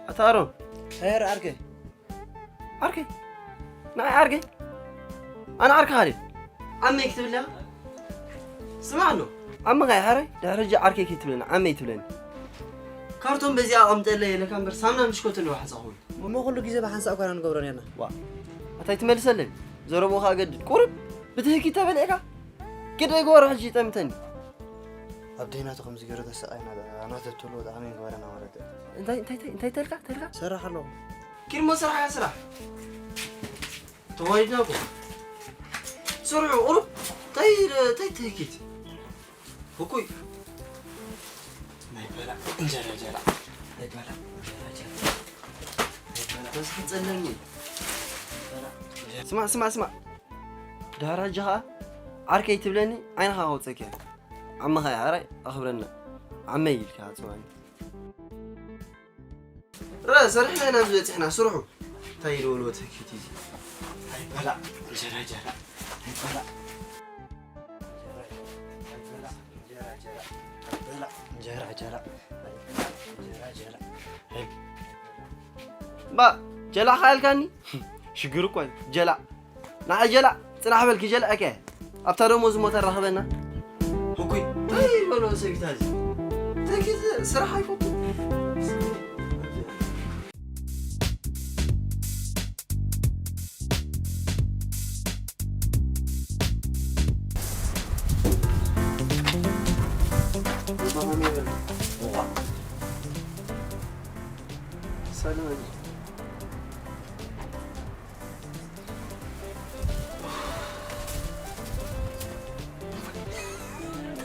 ኣታ ኣሮን። ሄር ዓርከይ። ዓርከይ? ንዓይ ዓርከይ? ኣነ ዓርክኻ ድየ? ዓመይ ክትብለኒ? ስማዕ ኣሎ። ዓምኻ እየ ሓራይ? ድሕሪ ሕጂ ዓርከይ ከይትብለኒ፣ ዓመይ ትብለኒ። ካርቶን በዚኣ ኣቐምጠለይ ኢለካ እምበር፣ ሳምናን ብሽኮትን ንዋሕጻ ኹሉ። እሞ ኩሉ ግዜ ብሓንሳእ እኳ ኢና ንገብሮ ኔርና። ዋ። ኣታይ ትመልሰለይ? ዘረብኡ ኸኣ ገድድ። ቁሩብ ብትህኪ ተበሊዕካ? ግደ ግበሮ ሕጂ ይጠምተኒ። ኣብ ደይናቱ ከምዚ ገይሩ ተሰቓይና፣ ኣናተትሉ ብጣዕሚ ይግበረና ማለት እዩ። እንታይ፣ እንታይ፣ እንታይ፣ እንታይ ተልካ? እንታይ ተልካ? ሰራሕ ኣለኹ። ኪድ እሞ ስራሕ እያ ስራሕ። ተዋሪድና እኮ። ስርሑ ቁሩብ። ታይ፣ ታይ ትህኪት? ህኩይ። ናይ በላ እንጀራ ጀራ። ናይ በላ እንጀራ ጀራ። ናይ በላ በስ ጸለኒ። ስማዕ፣ ስማዕ፣ ስማዕ። ዳራ ጃኻ ዓርከይ ትብለኒ፣ ዓይንኻ ከውጸኪ። ዓመኻ እያ፣ ኣራይ ኣኽብረና። ዓመይ ኢልካ ጽዋኒ። ረ፣ ሰሪሕና ኢና ዝበጺሕና፣ ስርሑ። እንታይ ይልወልዎ ትህኪት እዚ? ኣይበላ፣ እንጀራ፣ እንጀራ። ኣይበላ። እንጀራ፣ እንጀራ። ባ፣ ጀላኻ ኢልካኒ? ሽግር እኮ እዩ። ጀላ። ንዓይ ጀላ፣ ጽናሕ በል ክጀልዐካ እየ። ኣብታ ደሞዝ እሞ ተራኽበና። ህኩይ፣ እንታይ በሎ ሰቢታ እዚ? እንታይ ኪድ ስራሕ ኣይፈቱ።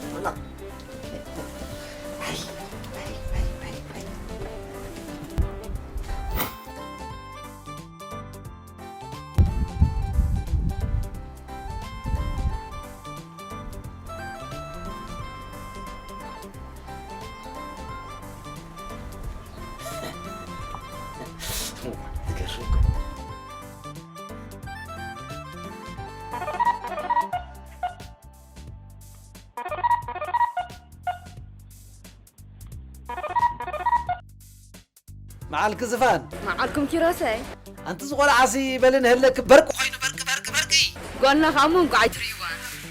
ሰላም። መዓልኪ ዝፋን። መዓልኩም ኪሮሰይ። ኣንቲ ዝቆልዓሲ በሊ ንህለኪ በርቂ ኮይኑ በርቂ፣ በርቂ፣ በርቂ። ጓልና ከኣ እሞ እንቋዕ ኣይትርእይዋ።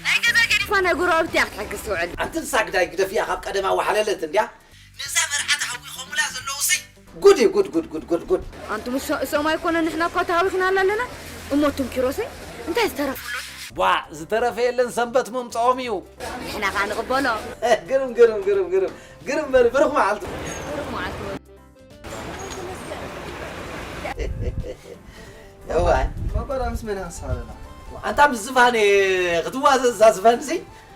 ናይ ገዛ ገዲፋ ናይ ጎረባብቲ እያ ክትሕግዝ ትውዕል። ኣንቲ ንሳ ግዳይ ግደፍያ ካብ ቀደማ ወሓለለት እንድያ። ነዛ መርዓ ተሃዊኾሙላ ዘለዉሲ ጉድ እዩ፣ ጉድ፣ ጉድ፣ ጉድ፣ ጉድ፣ ጉድ። ኣንቱም እሶ-፣ እሶም ኣይኮነን ንሕና እኳ ተሃዊኽናላ ኣለና። እሞ ኣቱም ኪሮሰይ እንታይ ዝተረፈ ኣሎ? ቧ፣ ዝተረፈ የለን ሰንበት ምምጽኦም እዩ። ንሕና ከኣ ንቕበሎ። ግርም፣ ግርም፣ ግርም፣ ግርም። ግርም በሊ፣ ብሩኽ መዓልቲ። ብሩኽ መዓልቲ። እዋይ። መቆራ ምስ መን ኢኻ ትሰሓቕ ዘለኻ? ኣንታ ምስ ዝፋን ክትዋዘዝ እዛ ዝፋን ሲ?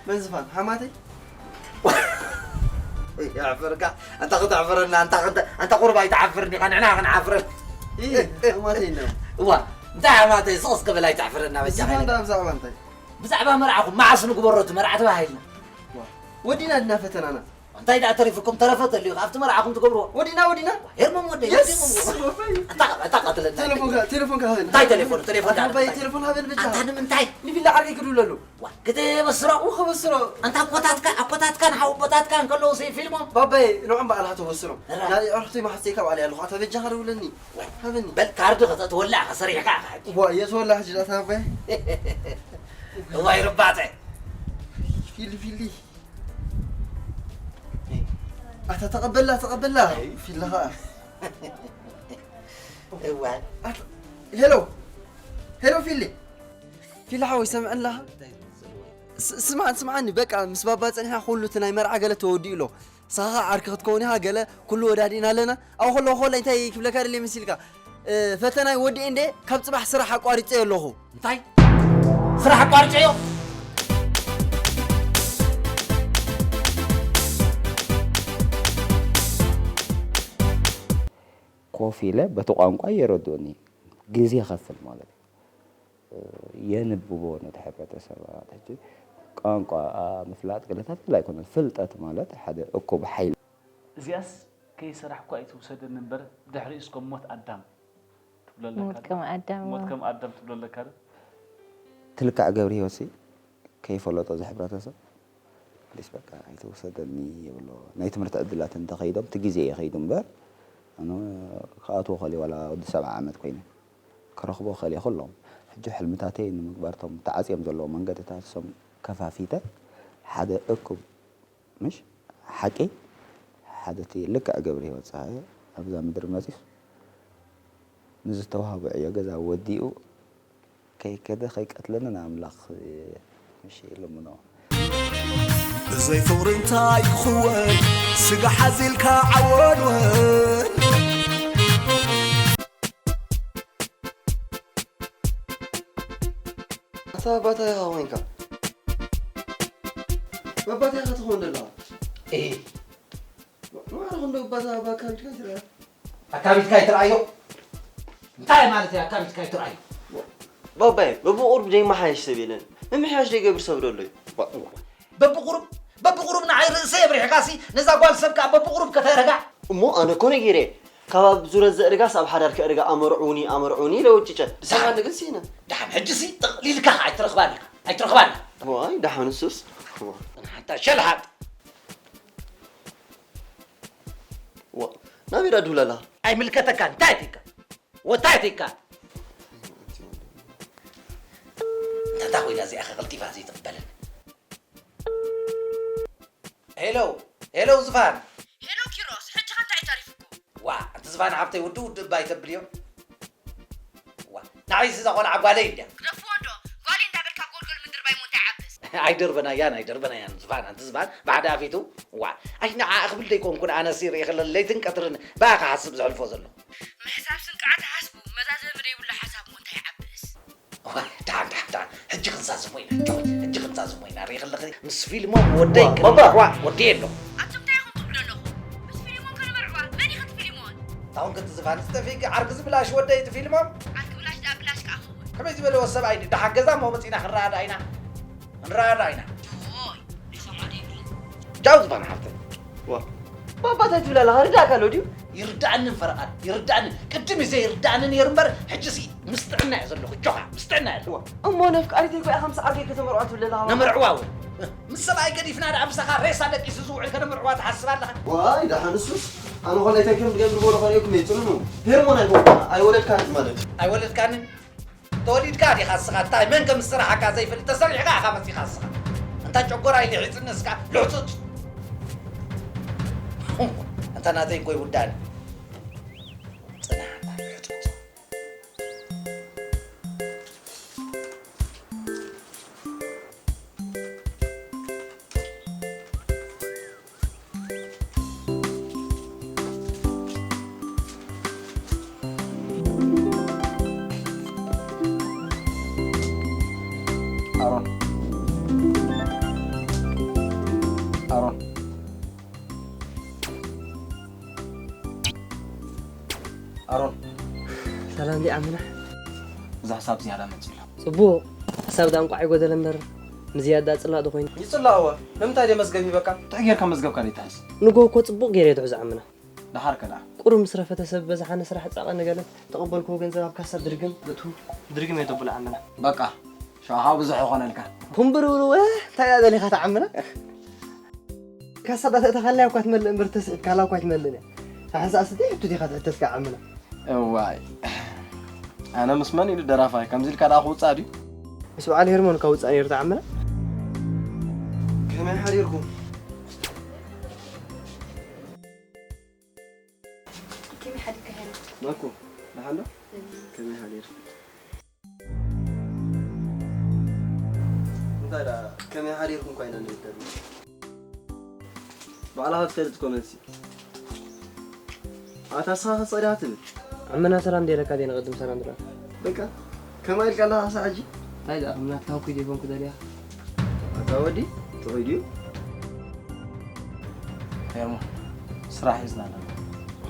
መን ዝፋን? ሓማተይ? የዕፍርካ። ኣንታ ከተዕፍረና፣ ኣንታ፣ ኣንታ፣ ኣንታ ቁሩብ ኣይትዓፍርን ኢኻ፣ ንሕና ክንዓፍረን። ኢ፣ ሓማተይ ነው። እዋ፣ እንታይ ሓማተይ? ስቕ እስከ በል ኣይተዕፍረና፣ በጃኻ ዝፋን ኢለ። ደኣ ብዛዕባ እንታይ? ብዛዕባ መርዓኹም፣ መዓስ ንግበሮ እቲ መርዓ ተባሂልና? ዋ፣ ወዲና ድና ፈተናና? እንታይ ደኣ ተሪፉኩም? ተረፈ ተልዩ፣ ኣብቲ መርዓኹም ትገብርዎ። ወዲና፣ ወዲና። ሄርሞም ወደይ፣ የስ! ወዲኹም። ኣታ፣ ኣታ ቀትለና። ቴሌፎንካ፣ ቴሌፎንካ ሃበኒ። እንታይ ቴሌፎን? ቴሌፎን ኣታ ደኣ ባይ እንታይ? ቴሌፎን ሃበኒ ብቻ። ኣንታ ንምንታይ? ንቢላ ዓርከይ ክድውለሉ። ዋ፣ ክተበስሮ? ኡ፣ ክበስሮ። ኣንታ ኣቦታትካ፣ ኣቦታትካ ንሓው ኣቦታትካ እንከለዉ ሲ ፊልሞም። ባባይ፣ ንዖም በዓልኻ ተበስሮም። ራ- ናይ ኣዕሩኽተይ ማሕፀይ ካብ ዓለይ ኣለኹ። ኣታ በጃኻ ደውለኒ። ዋ፣ ሃበኒ። በል ካርድ ከተእትወላ ኢኻ፣ ሰሪሕካ ኢኻ ሕጂ። ዋ፣ እየ ትወላ ሕጂ ዳታ ባባይ። እዋይ ርባፀ። ፊሊ፣ ፊሊ። ኣታ ተቐበላ፣ ተቐበላ። ኣይ። ፊሊ ኸዓ። እዋይ። ኣታ፣ ሄሎ። ሄሎ ፊሊ። ፊሊ ሓወይ ሰምዐ ኣለኻ? ስ-፣ ስምዓን፣ ስምዓኒ፣ በቃ ምስ ባባ ጸኒሕና ኩሉ እቲ ናይ መርዓ ገለ ተወዲኡ ኣሎ። ንስኻ ዓርኪ ክትከውን ኢኻ ገለ ኩሉ ወዳዲእና ኣለና። ኣብኡ ከለኹ ኮላይ እንታይ ክብለካ ደልየ መሲልካ? እ፣ ፈተናይ ወዲኤ እንደ ካብ ጽባሕ ስራሕ ኣቋሪጸዮ ኣለኹ። እንታይ? ስራሕ ኣቋሪጸዮ? ኮፍ ኢለ በቲ ቋንቋ የረድኡኒ። ግዜ ይኸፍል ማለት እዩ። የንብቦ ነቲ ሕብረተሰባት። ሕጂ ቋንቋ ምፍላጥ ገለታት ገለ ኣይኮነን። ፍልጠት ማለት ሓደ እኩብ ሓይሊ። እዚኣስ ከይሰራሕኳ ኣይትውሰደኒ እምበር፣ ድሕሪኡስ ከም ሞት ኣዳም ትብሎ ኣለካ ሞት ዶ? ከም ኣዳም፣ ሞት እዋ። ከም ኣዳም ትብሎ ኣለካ ዶ? ትልካዕ ገብረህይወትሲ ከይፈለጦ እዚ ሕብረተሰብ፣ ፕሊስ በቃ ኣይትውሰደኒ ይብሎ። ናይ ትምህርቲ ዕድላት እንተኸይዶም፣ እቲ ግዜ እዩ ከይዱ እምበር፣ ኣነ ክኣትዎ ከልየ ዋላ ወዲ ሰብዓ ዓመት ኮይነ፣ ክረኽቦ ከልየ ኩሎም። ሕጂ ሕልምታተይ ንምግባር፣ እቶም ተዓጽዮም ዘለዉ መንገድታት፣ እሶም ከፋፊተ፣ ሓደ እኩብ ምሽ ሓቂ ሓደ እቲ ልክዕ ገብረህይወት ጸሃየ ኣብዛ ምድሪ መጺኡስ ንዝተዋህቦ ዕዮ ገዛ ወዲኡ ከይከደ ከይቀትለኒ ንኣምላኽ ምሽ ይልምኖ። ብዘይ ፍቕሪ እንታይ ክኽወን ስጋ ሓዚልካ ዓወልወል። ኣባታ ኢኻ ኮይንካ። ኣባታ ኢኻ ትኸውን ዘለኻ። እህ። ንባዕልኻ እንዶ ኣባታ ኣባ ኣካቢድካ ትረኣ። ኣካቢድካ ኣይትረኣዮ? እንታይ ማለት እዩ ኣካቢድካ ኣይትረኣዮ? ባባይ፣ በብቑሩብ ዘይመሓየሽ ሰብ የለን። ምምሕያሽ ዘይገብር ሰብ ዶ ኣሎ እዩ? በብቑሩብ፣ በብቑሩብ ንዓይ ርእሰይ የብሪሕካሲ፣ ነዛ ጓል ሰብ ከኣ በብቑሩብ ከተእርጋ። እሞ ኣነ እኮ ነጊረ፣ ካብ ኣብ ዙረት ዘእርጋስ ኣብ ሓዳር ከእርጋ ኣመርዑኒ፣ ኣመርዑኒ ኢለ ወጭጨ። ንስኻ ንግስ ኢነ። ደሓን ሕጂሲ ጥቕሊልካ ኣይትረኽባን ኢኻ፣ ኣይትረኽባን ኢኻ። ዋይ፣ ደሓን እሱስ። ጽንሓታ ሸልሃጥ። ዋ፣ ናበይ ዳ ድውለላ? ኣይምልከተካን፣ እንታይ ኣትካ? ወታይ ኣትካ? እንታ ኮይና እዚኣ ከ ቀልጢፋ ዘይትቕበለኒ? ሄሎ፣ ሄሎ ዝፋን። ሄሎ ኪሮስ፣ ሕጂ ከ እንታይ ተሪፍኩም? ዋ፣ ኣንቲ ዝፋን ሓብተይ ውድእ ውድእ እባ ኣይተብልዮ። ዋ፣ ንዓይስ እዛ ቆልዓ ጓለይ እንድያ። ግደፍዎ እንዶ፣ ጓለይ እንዳበልካ ጎልጎል ምድርባይ እሞ እንታይ ይዓብስ? ኣይደርበናያን፣ ኣይደርበናያን ዝፋን፣ ኣንቲ ዝፋን ብሓደ ኣፊቱ። ዋ፣ ኣይ ንዓ ክብል ደይኮንኩን ኣነሲ ርእየ ከለኒ ለይትን ቀትርን ብኣ ክሓስብ ዘሕልፎ ዘለኹ። ምሕሳብ ስንቃዕ ተሓስቡ፣ መዛዘሚ ዘይብሉ ሓሳብ እሞ እንታይ ይዓብስ? ዋይ፣ ደሓን፣ ደሓን፣ ደሓን። ሕጂ ክንዛዝሞ ኢና፣ ጆርጅ፣ ሕጂ ክንዛዝሞ ኢና። ርኢ ከለኺ ምስ ፊልሞም ወደይ ዋ፣ ባባ። ክንምርዕዋ ወደየ ኣሎ። ኣቱም እንታይ ኢኹም ትብሉ ዘለኹም? ምስ ፊልሞን ክንምርዕዋ? መን እዩ እቲ ፊልሞን? ታውን ክቲ ዝፋን ዝጠፊእኪ ዓርኪ ዝብላሽ ወደይ እቲ ፊልሞን? ዓርኪ ብላሽ ደኣ ብላሽ ከኣ ክኸውን። ከመይ ዝበለ ወሰብ ኣይኒ ደሓን ገዛ እሞ መጺና ክንረኣዳ ኢና። ንረኣዳ ኢና። ኦይ፣ ንሰምዖ ዶ ይብሉ? ጃው ዝፋን ሓፍተይ። ዋ፣ ባባ እንታይ ትብል ኣለኻ? ርዳእካ ኣሎ ድዩ? ይርዳእንን ፈረቓን፣ ይርዳእንን። ቅድም እዩ ዘይርዳእኒ ነይሩ እምበር፣ ሕጂሲ ምስ ጥዕና እየ ዘለኹ። ጆኻ፣ ምስ ጥዕና እየ ዘለኹ። ዋ፣ እሞ ነፍቃሪተይ እኮ እያ፣ ከም ሰዓርገይ ከተመርዖ ትብል ኣለኻ። ነመርዕዋ እውን። ምስ ሰብኣይ ገዲፍና ደኣ ምሳኻ ሬሳ ደቂሱ ዝውዕል ከነመርዕዋ ትሓስብ ኣለኻ? ዋይ፣ ደሓን እሱስ። ኣነ ኾን ኣይታይ ከም ዝገብር በሎ ኸርእየኩም እየ፣ ጽንሑ። ሄርሞን ኣይኮንኩን፣ ኣይወለድካን ማለት። ኣይወለድካንን? ተወሊድካ ዲኻ እስኻ? እንታይ መን ከም ዝሰራሓካ ዘይፈልጥ ተሰሪሕካ ኢኻ መጺኻ እስኻ። እንታ ጨጎራይ ልሒጽኒ እስካ ልሕጹጽ። እንታ ናተይ እኮ ይውዳእኒ። ጽናሕ እንታ ልሕጹጽ። ኣሮን። ኣሮን። ኣሮን። ሰላም ዲዓምና። እዚ ሓሳብ ዝያዳ መጺኡ ኣሎ። ጽቡቕ። ሓሳብ ደኣ እንቋዕ ኣይጎደለ እምበር፣ ንዝያዳ ጽላእ ዶ ኮይኑ? ይጽላእዎ። ንምንታይ ድየ መዝገብ ሂበካ? እንታይ ጌርካ መዝገብካ ዘይትሕዝ? ንግሆ እኮ ጽቡቕ ገይረ እየ ዝሕዞ ዓምና። ደሓር ከ ደኣ? ቁሩብ ምስ ረፈተ ሰብ በዝሓ ንስራሕ ጻቐ ንገለ ተቐበልክዎ ገንዘብ ኣብ ካሳ ድርግም እቱ ድርግም እየ ተብሎ ዓምና። በቃ፣ ሽዑ ብዙሕ ይኾነልካ። ኩምብርብር ወ፣ እንታይ ደኣ ደሊኻ ተዓምና? ካሳ ዳተእተኻላ እኳ ትመልእ እምበር ተስኢትካላ እኳ ኣይትመልእን እያ። ሓንሳእ ስትይ ሕቱ ዲኻ ትሕተስካ ዓምና? እዋይ። ኣነ ምስ መን ኢሉ ደራፋይ? ከምዚ ኢልካ ደኣ ክውጻእ ድዩ? ምስ በዓል ሄርሞን እካ ውጻእ ነይሩ ተዓምና? ከመይ ሓዲርኩም? ከመይ ሓዲርካ ሄኖክ? መኩ፣ ደሓን ዶ? ከመይ ሓዲርኩም? እንታይ ደኣ፣ ከመይ ሓዲርኩም እኳ ኢና ንብል ዘለና። ባዕልኻ ትፈልጥ እኮ መልሲ። ኣታ ንስኻ ከ ጸሪኻ ትብል? ዓመና ሰላም ደይለካ ደይ ንቐድም ሰላም ትብላ? በቃ፣ ከማይ ኢልካ ኣለኻ ክሳዕ ሕጂ? እንታይ ደኣ፣ ከም ናትካ እኮ ዘይኮንኩ ደልያ። ኣታ ወዲ፣ ጥዑይ ድዩ? ሄርሞ፣ ስራሕ ሒዝና ኣለና።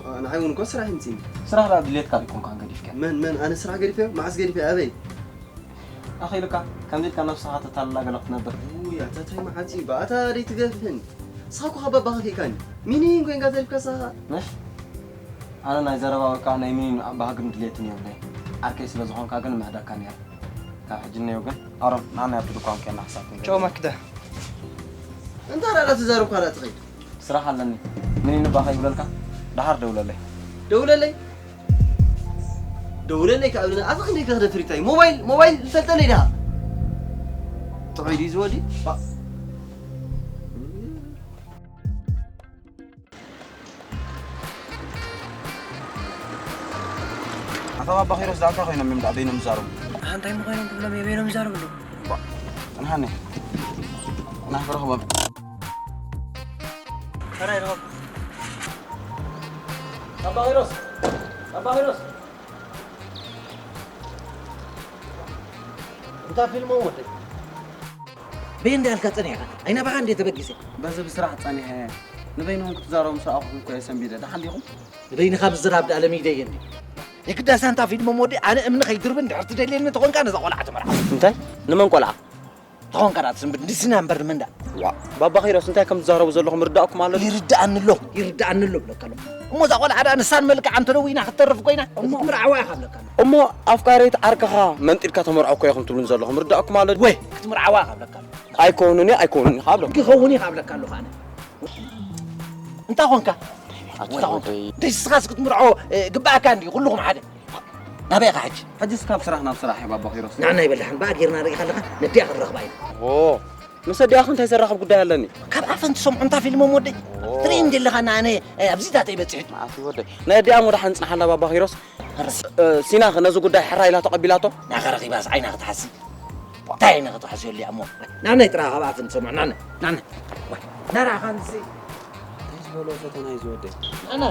ኣ፣ ንዓይ እውን እኮ ስራሕ ይምጽእኒ። ስራሕ ደኣ ድሌትካ ዲኮንካን ገዲፍካ? መን፣ መን? ኣነ ስራሕ ገዲፈዮ? መዓስ ገዲፈዮ? ኣበይ? ኣኺልካ፣ ከምዚ ኢልካ ነብስኻ ተታልላ ገለ ክትነብር። ውይ፣ ኣታ ታይ መዓት እዩ? ብኣታ ደይ ትገፍህን። ንስኻ እኮ ካብ ኣባኻ ከይካኒ። ሚኒን ኮይንካ ተሪፍካ ንስኻ። ነሽ? ኣነ ናይ ዘረባ ወይ ከዓ ናይ ሚኒን ባህግን ድሌትን የብለይ። ዓርከይ ስለ ዝኾንካ ግን ምሕደካ ነይረ። ካብ ሕጂ እነዮ ግን፣ ኣሮን፣ ንዓናይ ኣብቲ ድኳን ኬድና ሓሳብ ክንገዝእ። ቻው ማክዳ። እንታይ ደኣ ትዛረብ እኳ ደኣ ትኸይድ? ስራሕ ኣለኒ። ሚኒን እባ ከይብለልካ፣ ደሓር ደውለለይ። ደውለለይ? ደውለለይ ከኣ ብለና፣ ኣፈ ክንደይ ከኽደ ፍሪታይ? ሞባይል፣ ሞባይል እንፈልጠለይ ደኣ። ጥዑይ ድዩ ዝወዲ? ባ- ኣታ ባባ ኪሮስ ደኣ እንታይ ኮይኖም እዮም ደኣ በይኖም ዝዛረቡ? ኣታ እንታይ ምኾይኖም ትብሎም እዮም በይኖም ዝዛረቡ ኣለዉ? ባ-፣ ጽንሓኒ። ጽናሕ ክረኽቦም። ሰራይ ረኸብኩ። ኣባ ኪሮስ! ኣባ ኪሮስ! እንታ ፊልሞም ወደይ። በይ እንዳልካ ጸኒሕካ። ኣይናባኻ እንዴ ተበጊሰ? በዚ ብስራሕ ጸኒሐ። ንበይንኹም ክትዛረቡ ምስ ረኣኹኹም እኮ እየ ሰንቢደ። ደሓን ዲኹም? ንበይንኻ ምዝራብ ደኣ ለሚደ እየ እንዴ። የግዳስ ኣንታ ፊልሞም ወደይ፣ ኣነ እምኒ ከይድርብን ድሕር ትደልየኒ ተኾንካ ነዛ ቆልዓ ትምርዓ። እንታይ? ንመን ቆልዓ? ተኾንካ ደኣ ትስንብድ እንዲ ሲና እምበር ንመን ደኣ? ዋ፣ ባባ ኺሮስ እንታይ ከም ትዛረቡ ዘለኹም ርዳእኩም ኣሎ ድዩ? ይርድኣኒ ኣሎ፣ ይርድኣኒ ኣሎ ብለካ ኣለኹ። እሞ እዛ ቆልዓ ደኣ ንሳን መልክዓ እንተ ደዊና ክትተርፍ ኮይና፣ እሞ ክትምርዓዋ ኢኻ ብለካ ኣለኹ። እሞ ኣፍቃሪት ዓርክኻ መንጢልካ ተመርዖ እኮ ኢኹም ትብሉን ዘለኹም ርዳእኩም ኣሎ ድዩ? ወይ ክትምርዓዋ ኢኻ ብለካ ኣለኹ። ኣይኮኑን እዩ፣ ኣይኮኑን እዩ፣ ካብ ዶ? ክኸውን እዩ ካብ ለካ ኣለኹ ኣነ። እንታይ ኾንካ? ኣታ እንታይ ኾንካ? ወደይ። ደይ ንስኻስ ክትምርዖ፣ እ፣ ግባኣካ እንድዩ፣ ኩልኹም ሓደ። ናበይ ኢኻ ሕጂ? ሕጂስ ካብ ስራሕ ናብ ስራሕ እየ ባባ ኺሮስ። ንዓና ይበል ደሓን፣ ብኣ ጌርና ንሪኢኻ ኣለኻ፣ ነዲኣ ክንረኽባ ኢና። ኦ፣ ምስ ኣዲኣኺ እንታይ ዘራኽብ ጉዳይ ኣለኒ? ካብ ኣፈን ትሰምዖ እንታ ፊልሞም ወደይ። ኦ። ትርኢ እንዲ ኣለኻ፣ ንኣነ፣ እ፣ ኣብዚታተይ በጺሑ። መዓት እዩ ወደይ። ናይ ኣዲኣ እሞ ደሓን ጽንሓላ ባባ ኺሮስ። እ፣ ሲናኸ ነዚ ጉዳይ ሕራይ ኢላ ተቐቢላቶ? ናኸ ረኺባስ ዓይና ክትሓሲ? እንታይ ዓይና ክትሓስየሉ እያ እሞ? ናናይ ጥራ ካብ ኣፍን ትሰምዖ፣ ናና፣ ናና። ናና፣ ናና፣ ናና፣ ናና። እንታይ ዝበሎ ፈተና እዩ ዝወደይ? ናና።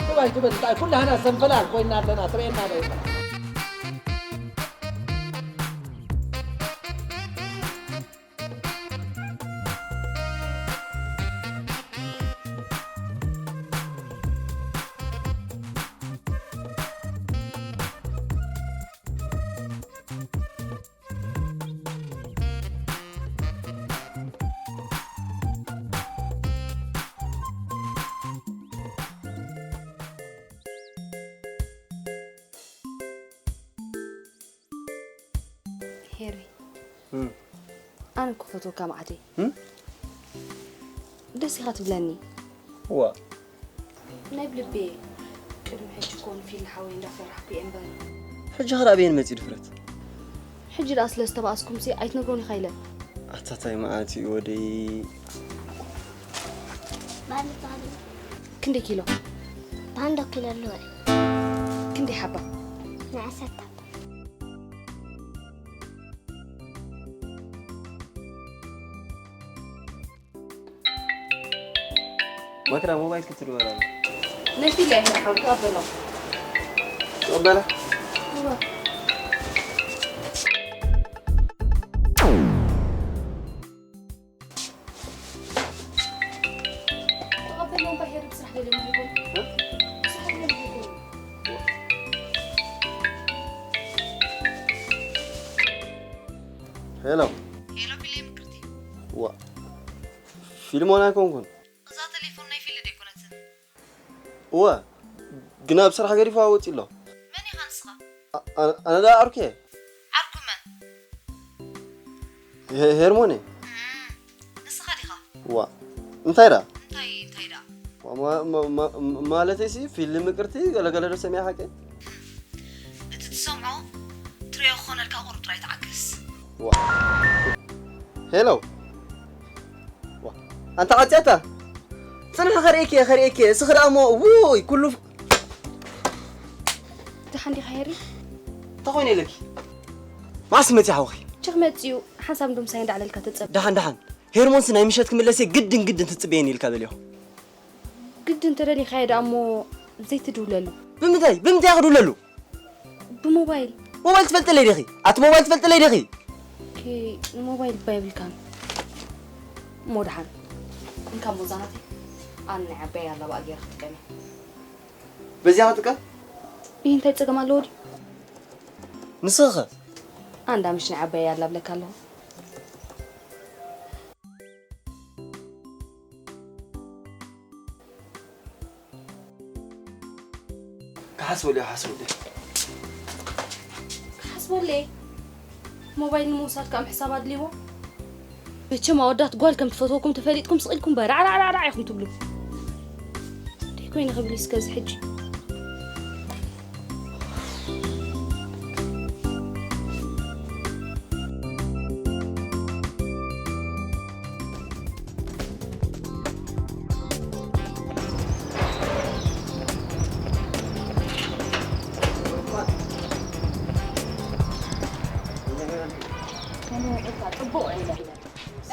ትባይ ትበል፣ እንታይ ኩላህና ሰንፈላል ኮይና ኣለና፣ ትርእየና ዶ? ሄሪ፣ እም። ኣነ እኮ ፈትወካ መዓተይ። እም? ደስ ኢኻ ትብለኒ። ዋ። ናይ ብልቢ እየ። ቅድሚ ሕጂ እኮ ንፊል ሓወይ እንዳፈራሕኩ እየ እምበር። ሕጂ ኸ ኣበየን መጺኡ ድፍረት? ሕጂ ደኣ ስለ ዝተባኣስኩምሲ ኣይትነግሮን ኢኻ ኢለ። ኣታ ታይ መዓት እዩ ወደይ። ባኒ፣ ባኒ። ክንደይ ኪሎ? ባንዶ ኪሎ ኣለዎ። ክንደይ ሓባ? ንዓሰርተ። መክራ ሞባይል ክትድወል ኣላ። ነቲ ላይ ሓውታ በሎ። ተቐበላ። እዋ። ተቐበሎ እምባ ሄር ብስራሕ ደልዮ ማለት ይኮን? እ? ብስራሕ ደልዮ ማለት ይኮን? ሄሎ። ሄሎ፣ ፊልም ምቅርቲ። ዋ። ፊልሞን ኣይኮንኩን። እዛ ቴሌፎን ናይ ፊልድ ኣይኮነትን። እወ፣ ግን ኣብ ስራሕ ገዲፉ ወፂ ኣሎ። መን ኢኻ ንስኻ? ኣ-፣ ኣ-፣ ኣነ ደኣ ዓርኩ እየ። ዓርኩ መን? ሄ-፣ ሄርሞን እየ። እም፣ ንስኻ ዲኻ? ዋ፣ እንታይ ደኣ? እንታይ፣ እንታይ ደኣ? ዋ፣ ማ-፣ ማ-፣ ማ-፣ ማለተይሲ ፊልም ምቅርቲ ገለገለ ዶ ሰሚዐ ሓቂ? እቲ ትሰምዖ ትሪኦ ክኾነልካ ቁሩብ ጥራይ ተዓገስ። ዋ። ሄሎ። ዋ። ኣንታ ዓጽያታ። ጽንሒ ከርእየኪ እየ፣ ከርእየኪ እየ። እስኺ ደኣ እሞ፣ ውይ፣ ኩሉ ፍ-፣ ደሓን ዲኻ ሄሪ? እንታይ ኮይነ ኢለኪ? መዓስ መጺ ሓውኺ? ችኽ መጺኡ፣ ሓንሳብ እንዶ ምሳይ እንዳዕለልካ ተጸብ። ደሓን፣ ደሓን። ሄርሞንስ ናይ ምሸት ክምለስ እየ፣ ግድን፣ ግድን ትጽበየኒ ኢልካ በልዮ። ግድን ተደሊኻዮ ደኣ እሞ ዘይትድውለሉ። ብምንታይ? ብምንታይ ክድውለሉ? ብሞባይል። ሞባይል ትፈልጥለይ ዲኺ? ኣቲ ሞባይል ትፈልጥለይ ዲኺ? ኦኬ፣ ንሞባይል እባ የብልካን። እሞ ደሓን። እንካ እሞ እዛ ናተይ። ኣነ ናይ ዓባይ ኣለባ ገይረ ክጥቀም እየ። በዚኣ ክጥቀም? ይህ እንታይ ጸገም ኣለዎ ድዩ? ንስኺ ኸ? ኣንዳ ምሽ ናይ ዓባይ ኣላ ብለካ ኣለኹ። ክሓስበሉ እየ፣ ክሓስበሉ እየ። ክሓስበሉ እየ? ሞባይል ንምውሳድ ከኣ ምሕሳብ ኣድልይዎ? መቸም ኣወዳት ጓል ከም ትፈትወኩም ተፈሊጥኩም ስቕ ኢልኩም በራዕራዕራዕ ኢኹም ትብሉ። ደይ ኮይነ ክብል እስከ እዚ ሕጂ። ጽቡቕ ኢለ።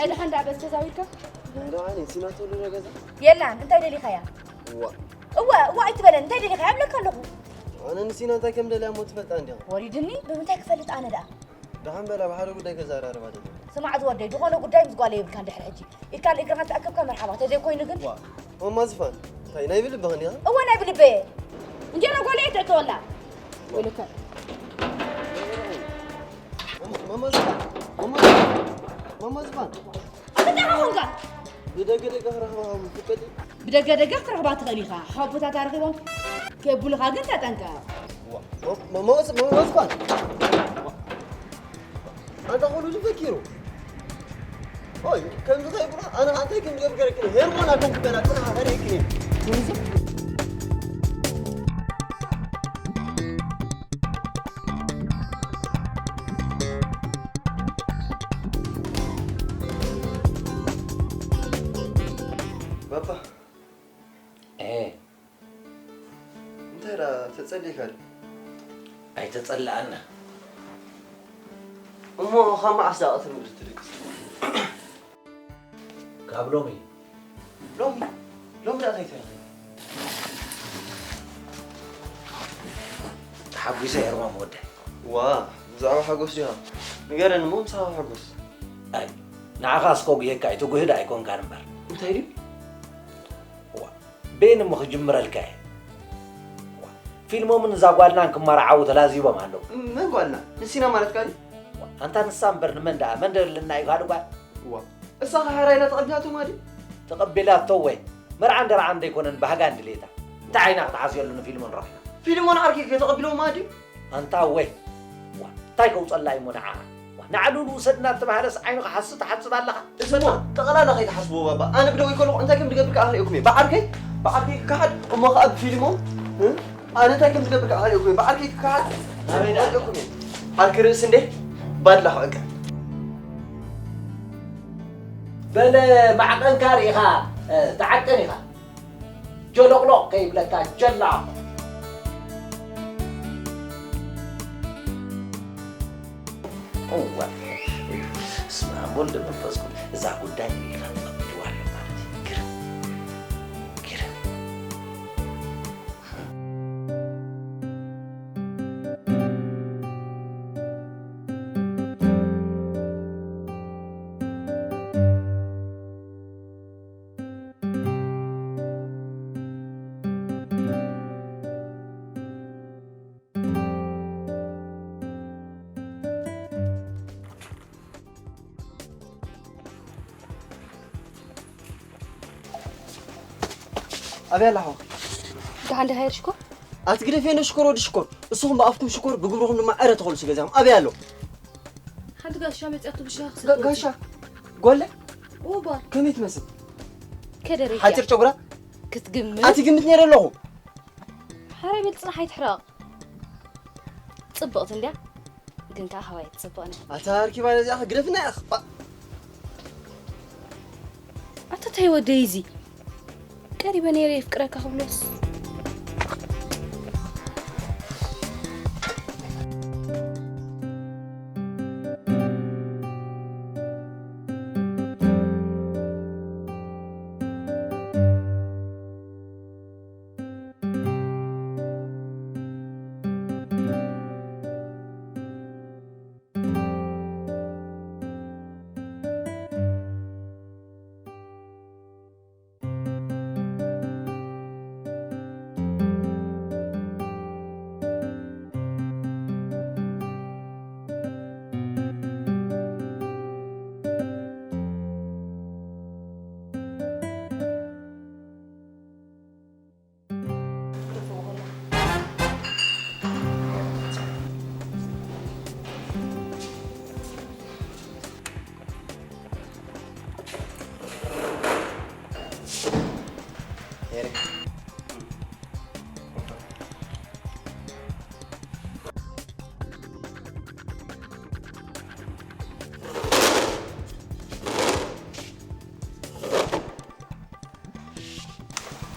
እድሓ እንዳ በስ ተዛዊርካ? ናይ ደሓን እዩ፣ ሲና ተወልዶ ገዛ? የላን፣ እንታይ ደሊኻያ? እዋ። እዋ፣ እዋ ኣይትበለን፣ እንታይ ደሊኻያ እብለካ ኣለኹ። ኣነ ንሲና እንታይ ከም ደልያ እሞ ትፈልጣ እንዲያ። ወሪድኒ፣ ብምንታይ ክፈልጥ ኣነ ደኣ? ደሓን በላ፣ ብሓደ ጉዳይ ከዘራርባ ደለ። ስማዕ ዝወደይ፣ ዝኾነ ጉዳይ ምስ ጓለይ የብልካን ድሕሪ ሕጂ። ኢድካን እግርኻን ተኣከብካ መርሓባ፣ ተዘይኮይኑ ግን ዋ፣ ማማ ዝፋን፣ እንታይ ናይ ብልብኽን ኢኻ? እወ፣ ናይ ብልበ እየ። እንጀራ ጓለይ ትዕተወላ። ወይለካ። ማማ፣ ማማ ዝፋን፣ ማማ ዝፋን፣ ማማ ዝፋን። ኣንተ እንታይ ኾንካ? ብደገ ደገ ክረኽባ ከም ትፈጥ። ብደገ ደገ ክትረኽባ ትኽእል ኢኻ። ሓቦታት ኣረኺቦም ከብሉኻ ግን ተጠንቀቕ። ዋ፣ ማ-፣ ማማ ዝፋን። ኣንታ ኩሉ ዝፈኪሩ። ኦይ፣ ከምዚ ከይብሎ ኣነ ኣንታይ ከም ዝገብር ገረክኒ። ሄርሞን ኣቶም ክበላ ጽና ሀሬክኒ። ባባ። ኤ። እንታይ ደኣ ተጸሊእካ ድዩ? ኣይተጸላኣና። እሞ ካብ መዓስ ደኣ ቀትሪ ምድሪ ትደቅስ? ካብ ሎሚ። ሎሚ? ሎሚ ደኣ እንታይ ተረኺቡ? ተሓጒሰ ኤርማም ወደይ። ዋ፣ ብዛዕባ ሓጎስ ዲኻ? ንገረኒ እሞ ምሳኻ ሓጎስ። ኣይ፣ ንዓኻ እስኮ ጉሄካ ኣይትጉህድ ኣይኮንካን እምበር። እንታይ ድዩ? ዋ፣ ቤን እሞ ክጅምረልካ እየ። ዋ፣ ፊልሞምን እዛ ጓልናን ክመርዓዉ ተላዚቦም ኣለዉ። መን ጓልና? ንሲና ማለትካ ድዩ? ዋ፣ ኣንታ ንሳ እምበር ንመን ደኣ? መን ደልልና እዩ ካልእ ጓል? ዋ፣ እሳ ኸ ሓራይ ኢላ ተቐቢላቶ ማዲ? ተቐቢላቶ ወይ? መርዓን ደርዓን ደይኮነን ባህጋን ድሌታ። እንታይ ዓይና ክትሓስየሉ ንፊልሞን ረኺባ? ፊልሞን ዓርከይ ከ ተቐቢለዎ ማዲ? ኣንታ ወይ? ዋ፣ እንታይ ከውጸላ እሞ ንዓኻ? ዋ፣ ንዓዱሉ ውሰድና እተባህለስ ዓይኑ ክሓስ ትሓስብ ኣለኻ? እሞ ጠቕላላ ከይትሓስቦ ባባ፣ ኣነ ብደው ከለኹ እንታይ ከም ዝገብር ከኣ ክርእየኩም እየ። ብዓርከይ፣ ብዓርከይ ክከሓድ፣ እሞ ከኣ ብፊልሞን፣ እ? ኣነ እንታይ ከም ዝገብር ከኣ ክርእየኩም እየ። ብዓርከይ ክከሓድ፣ ኣበይ ደኣ? ክርእየኩም እየ። ዓርኪ ርእሲ እንዴ? ባድላ ክዕቅብ። በለ ማዕቐንካ ርኢኻ፣ እ፣ ተዓቀን ኢኻ። ጀሎቕሎቕ ከይብለካ ጀላቕ። እዋ፣ በስመ ኣብ ወልድ መንፈስ ቅዱስ። እዛ ጉዳይ ርኢኻ ተቐቢልዋ ኣሎ ማለት እዩ። ግርም፣ ግርም። ኣበይ ኣላ ሓወይ? ደሓን ዲኻ ሽኮር? ኣትግደፍየኒ ሽኮር ወዲ ሽኮር። እስኹም ብኣፍኩም ሽኮር ብግብርኹም ድማ ዕረ ተኸሉ ስገዛኹም። ኣበይ ኣሎ? ሓንቲ ጋሻ መፂኣቶ ብሻኽ ጋ-፣ ጋሻ? ጓለ? ኡባ። ከመይ ትመስል? ከደረጃ። ሓፂር ጨጉራ? ክትግምት? ኣቲ ግምት ነይረ ኣለኹ። ሓራይ በል ጽናሕ ኣይትሕረቕ። ጽብቕቲ እንድያ፣ ግን ከኣ ሃዋይ ትጽብቕኒ። ኣታ ኣርኪባ ነዚኣ ክግደፍና ኢኻ። ባ- ኣታ ታይ ወደይ እዚ? ቀሪበ ነይረ የፍቅረካ ክብሎስ።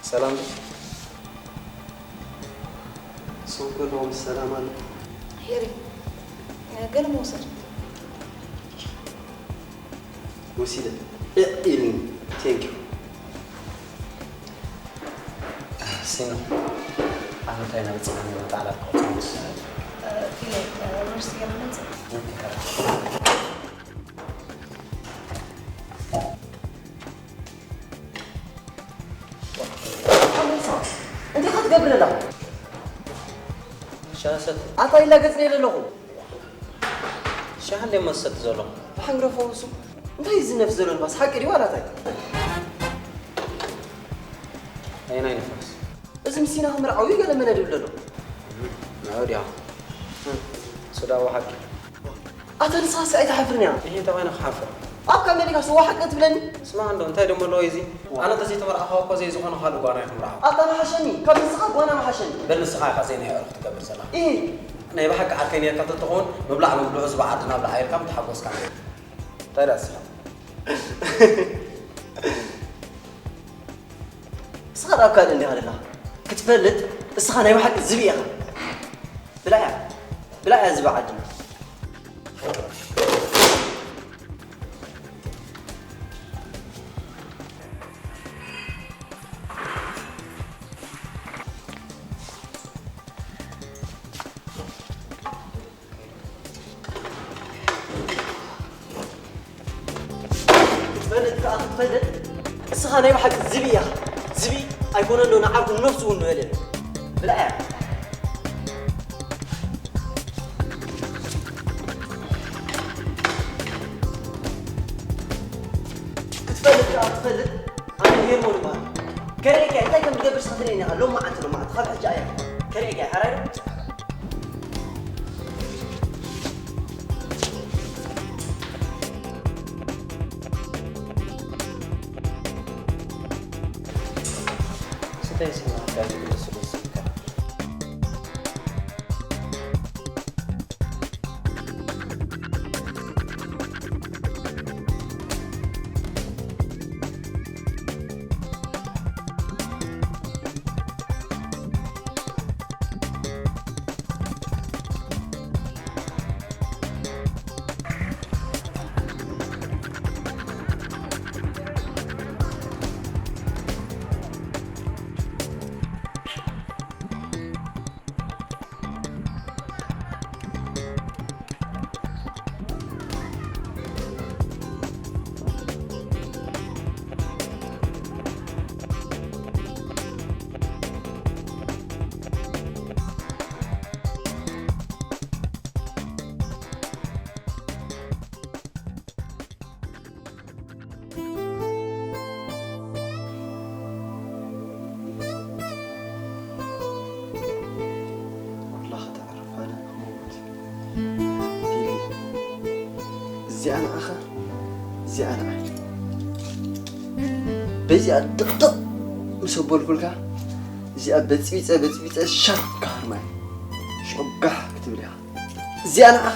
ሰላም። ሱቅ ከለኹም ሰላም ኣሎ። ሄሪ፣ ገለ መውሰድ። ወሲደ። እ፣ ኢልኒ። Thank you። ሲኖ፣ ኣነ እንታይ ናብ ጽናን ይወጣ ኣላልኩ። እ፣ ፊለ፣ እ፣ እስቲ ገና መጽእ። እንታይ ኢኻ ትገብር ዘለኻ? ሻሂ ሰቲ። ኣታ ኢላ ገጽ ነይ ዘለኹ። ሻሂ እንደ መሰቲ ዘለኹ። ብሓንግረ ፈውሱ። እንታይ እዚ ነፍስ ዘሎ ንፋስ ሓቂ ድዩ ዋላ እንታይ? ኣየናይ ንፋስ? እዚ ምስና ክምርዓው እዩ ገለ መለ ድብል ዘሎ። ንዑ ዲያ። ሱዳዊ ሓቂ። ኣታ ንስኻስ ኣይትሓፍርን ኢኻ? እሂ፣ እንታይ ኮይነ ክሓፍር? ኣብ ካሜሪካ ስዋ ሓቂ ትብለኒ? ስማዕ እንዶ፣ እንታይ ደሞ ኣለዎ እዚ? ኣነ ተዘይተመርዓኹ እኮ ዘይዝኾነ ካልእ ጓና ይኹም ረዓኹ። ኣታ መሓሸኒ፣ ካብ ንስኻ ጓና መሓሸኒ። በል ንስኻ ኢኻ ዘይናይ ኣዕሩኽ ትገብር ዘላ። እሂ። ናይ ብሓቂ ዓርከይ ነርካ ተትኸውን፣ ምብላዕ ምብልዑ ዝብዓ ዓድና ብልዓ ኢልካ ምተሓጎስካ። እንታይ ደኣ ንስኻ? እስኻ ኣብ ካልእ እንዲኻ ዘለኻ ክትፈልጥ፣ እስኻ ናይ ብሓቂ ዝብኢ ኢኻ። ብላዕ እያ፣ ብላዕ እያ ዝብኢ ዓድና። ክትፈልጥ ከኣ ክትፈልጥ፣ እስኻ ናይ ብሓቂ ዝብኢ ኢኻ። ዝብኢ ኣይኮነን ዶ ንዓርኩ ነፍሱ እውን ንበለ። ብላዕ እያ። ክትፈልጥ ከኣ ክትፈልጥ፣ ኣነ ሄርሞን እበሃል። ከርእየካ እንታይ ከም ትገብር እስኻ ትርእየኒ ኢኻ። ሎም መዓልቲ፣ ሎም መዓልቲ፣ ካብ ሕጂ ኣያ። ከርእየካ እየ፣ ሓራይ ዶ? ስታይ ስማ፣ እንታይ ትብሎ ስለ ዝስካ? ወላሂ ተዕርፍ ኣነ ክመውት ኢለ። እዚኣ ንዓኻ፣ እዚኣ ንዓይ። በዚኣ ድቕድቕ ምስ ኣበልኩልካ፣ እዚኣ በጽቢጸ፣ በጽቢጸ ሻፍ ክሃርማ እየ። ሽዑ ጋሕ ክትብል ኢኻ። እዚኣ ንዓኻ፣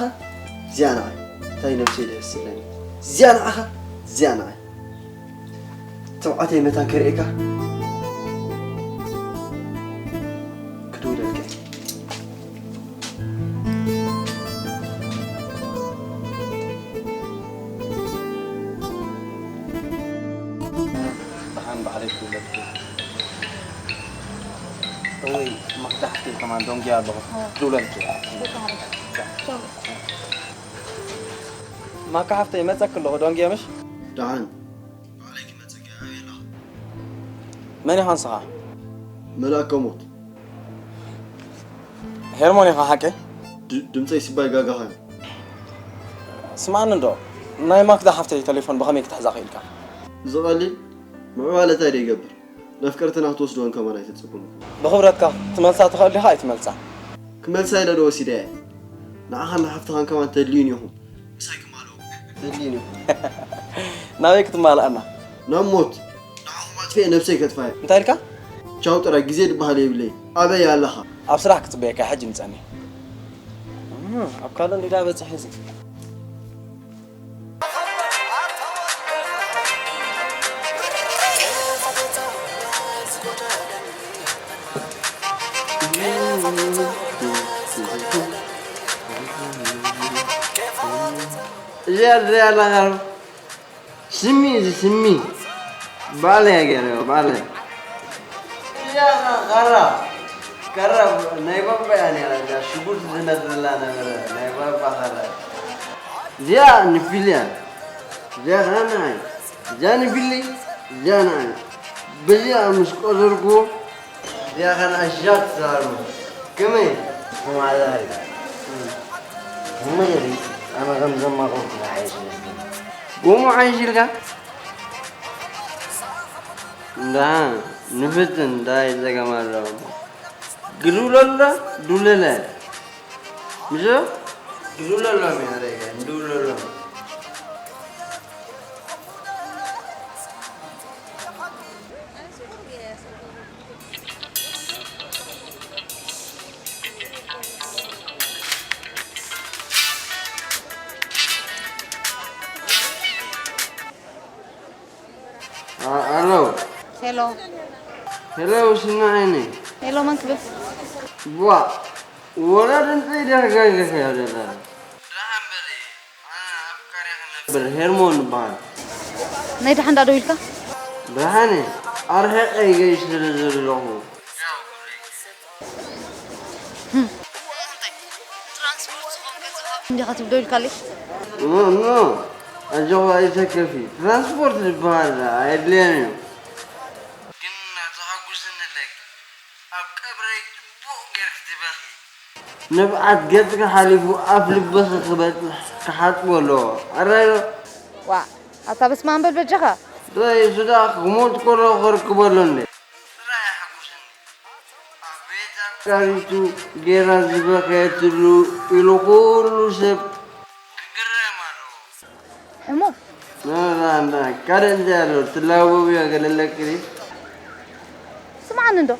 እዚኣ ንዓይ። እንታይ ነብሰይ ደስ ዝብለኒ። እዚኣ ንዓኻ፣ እዚኣ ንዓይ። ትብዓተይ መታን ከርእየካ ክድውለልካ እየ። ደሓን ባዕለይ ክድውለልካ እየ። እወይ፣ ማክዳ ሓፍተይ ከማን ደንጉየ ኣለኹ። ክድውለልካ እየ። ማካ ሓፍተይ፣ መጸክ ኣለኹ፣ ደንጉየ ምሽ? ደሓን። ባዕለይ ክመጸኪ ኣበይ ኣለኻ? መን ኢኻ ንስኻ? መልኣከ ሞት። ሄርሞን ኢኻ ሓቀይ? ድ-፣ ድምጸይ ስባይ ጋጋኻ እዩ። ስምዓኒ እንዶ፣ ናይ ማክዳ ሓፍተይ ቴሌፎን ብኸመይ ክትሕዛ ክኢልካ? ዝቐሊል ምዕባለ እንታይ ዶ ይገብር? ነፍቀርትና ክትወስድወን ከማን ኣይትጽበን። ብኽብረትካ ትመልሳ ትኽእል ዲኻ ኣይትመልሳ? ክመልሳ ኢለ ዶ ወሲደያ እየ? ንዓኻን ንሓፍትኻን ከማን ተድልዩኒ ኢኹም። ምሳይ ክማልኡ ተድልዩኒ ኢኹም። ናበይ ክትማልኣና? ናብ ሞት። ንዓኹም ኣጥፊኤ ነብሰይ ከጥፋ እየ። እንታይ ኢልካ? ቻው ጥራይ፣ ግዜ ዝበሃል የብለይ። ኣበይ ኣለኻ? ኣብ ስራሕ ክጽበየካ ሕጂ ምጸኒ። እም፣ ኣብ ካልእ እንዲዳ በጽሕ እዚ። እዚኣ ትሪኣ ኣለኻ ዶ? ስሚ እዚ ስሚ። ባዕለይ እየ ገይረዮ፣ ባዕለይ። እዚኣ ኸ ኻራ፣ ካራ ናይ ባባ እያ ነይራ፣ እዛ ሽጉርቲ ዝነድረላ ነበረ፣ ናይ ባባ። እዚኣ ንፊል እያ። እዚኣ ኸዓ ንዓይ። እዚኣ ንፊሊ። እዚኣ ንዓይ። በዚኣ ምስ ቆዘርኩዎ፣ እዚኣ ኸዓ ንኣሻ ትዛረቡ። ከመይ? ቁማዛሪ። መጀሪ ኣነ ከም ዘማኸርኩ ንዓይ ስለ ጎሞ ዓይሽ ኢልካ? እንዳ ንፍትን እንታይ ጸገም ኣለዎ? ግዱለሎ ዱለለ። ምሽ ግዱለሎ ሚያረገ፣ ግዱለሎ። ኣ-፣ ኣሎ። ሄሎ። ሄሎ፣ ስምዓኒ። ሄሎ፣ መን ክብል? ቧ፣ ወላ ድምፂ ደጋጊኻ እያ ዘላ። ደሓን በሊ፣ ኣነ ኣፍቃሪኺ ነበር ሄርሞን እበሃል። ናይ ደሓን ዳ ደው ኢልካ? ብርሃነ፣ ኣርሒቐ ይገይሽ ስለ ዘለኹ። እንዲኻ ትብዶ ኢልካለይ? ኖ፣ ኖ፣ ኣጆኺ ኣይተከፊ። ትራንስፖርት ዝበሃል ኣየድልያን እዩ። ግን እናተሓጉስኒ ኣለኪ። ኣብ ቀብረይ ጽቡቕ ጌርኪ ትበኺ። ንብዓት ገጽኪ ሓሊፉ ኣፍ ልብኺ ክበጽሕ ክሓጽቦ ኣለዎ። ኣራዮ? ዋእ፣ ኣታ በስመ ኣብ በል በጃኻ። ዶ እሱ ደኣ ክሞት ከሎ ክርክቦ ኣሎ እንዴ? ጥራይ ኣሕጉስኒ። ኣቤት ኣፍቃሪቱ ጌራ ዝበኸየትሉ ኢሉ ኩሉ ሰብ ክግረም ኣለዎ። ሕሙም። ና፣ ና፣ ና፣ ካልእ እንታይ ኣሎ? ትላበብዮ ገለ ኣለኪ ድዩ? ስምዓኒ እንዶ።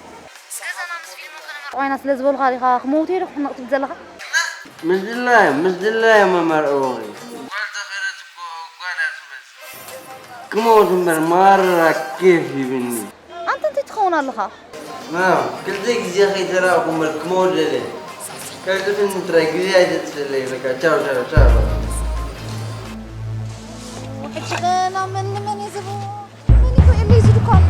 ገዛና ምስ ፊልሞን ከነመርዖ ኢና ስለ ዝበሉኻ ዲኻ ክመውት እየ ዶ ክትሕነቕ ትብል ዘለኻ? ምስ ድላዮ፣ ምስ ድላዮ መመርዕዎ። ጓል ተኸደት እኮ ጓል እያ ትመስል። ክመውት እምበር ማራ ኬፍ ይብኒ። ኣንተ እንታይ ትኸውን ኣለኻ? ና፣ ክልተ ግዜ ከይተራእኹ እምበር ክመውት ደልየ። ከግፍን ጥራይ ግዜ ኣይተጥፍለይ፣ በቃ ቻው፣ ቻው፣ ቻው። ሕጂ ኸ ናብ መን ንመን እየ ዝብሎ? መን ይኽእለይ እዚ ድኳን?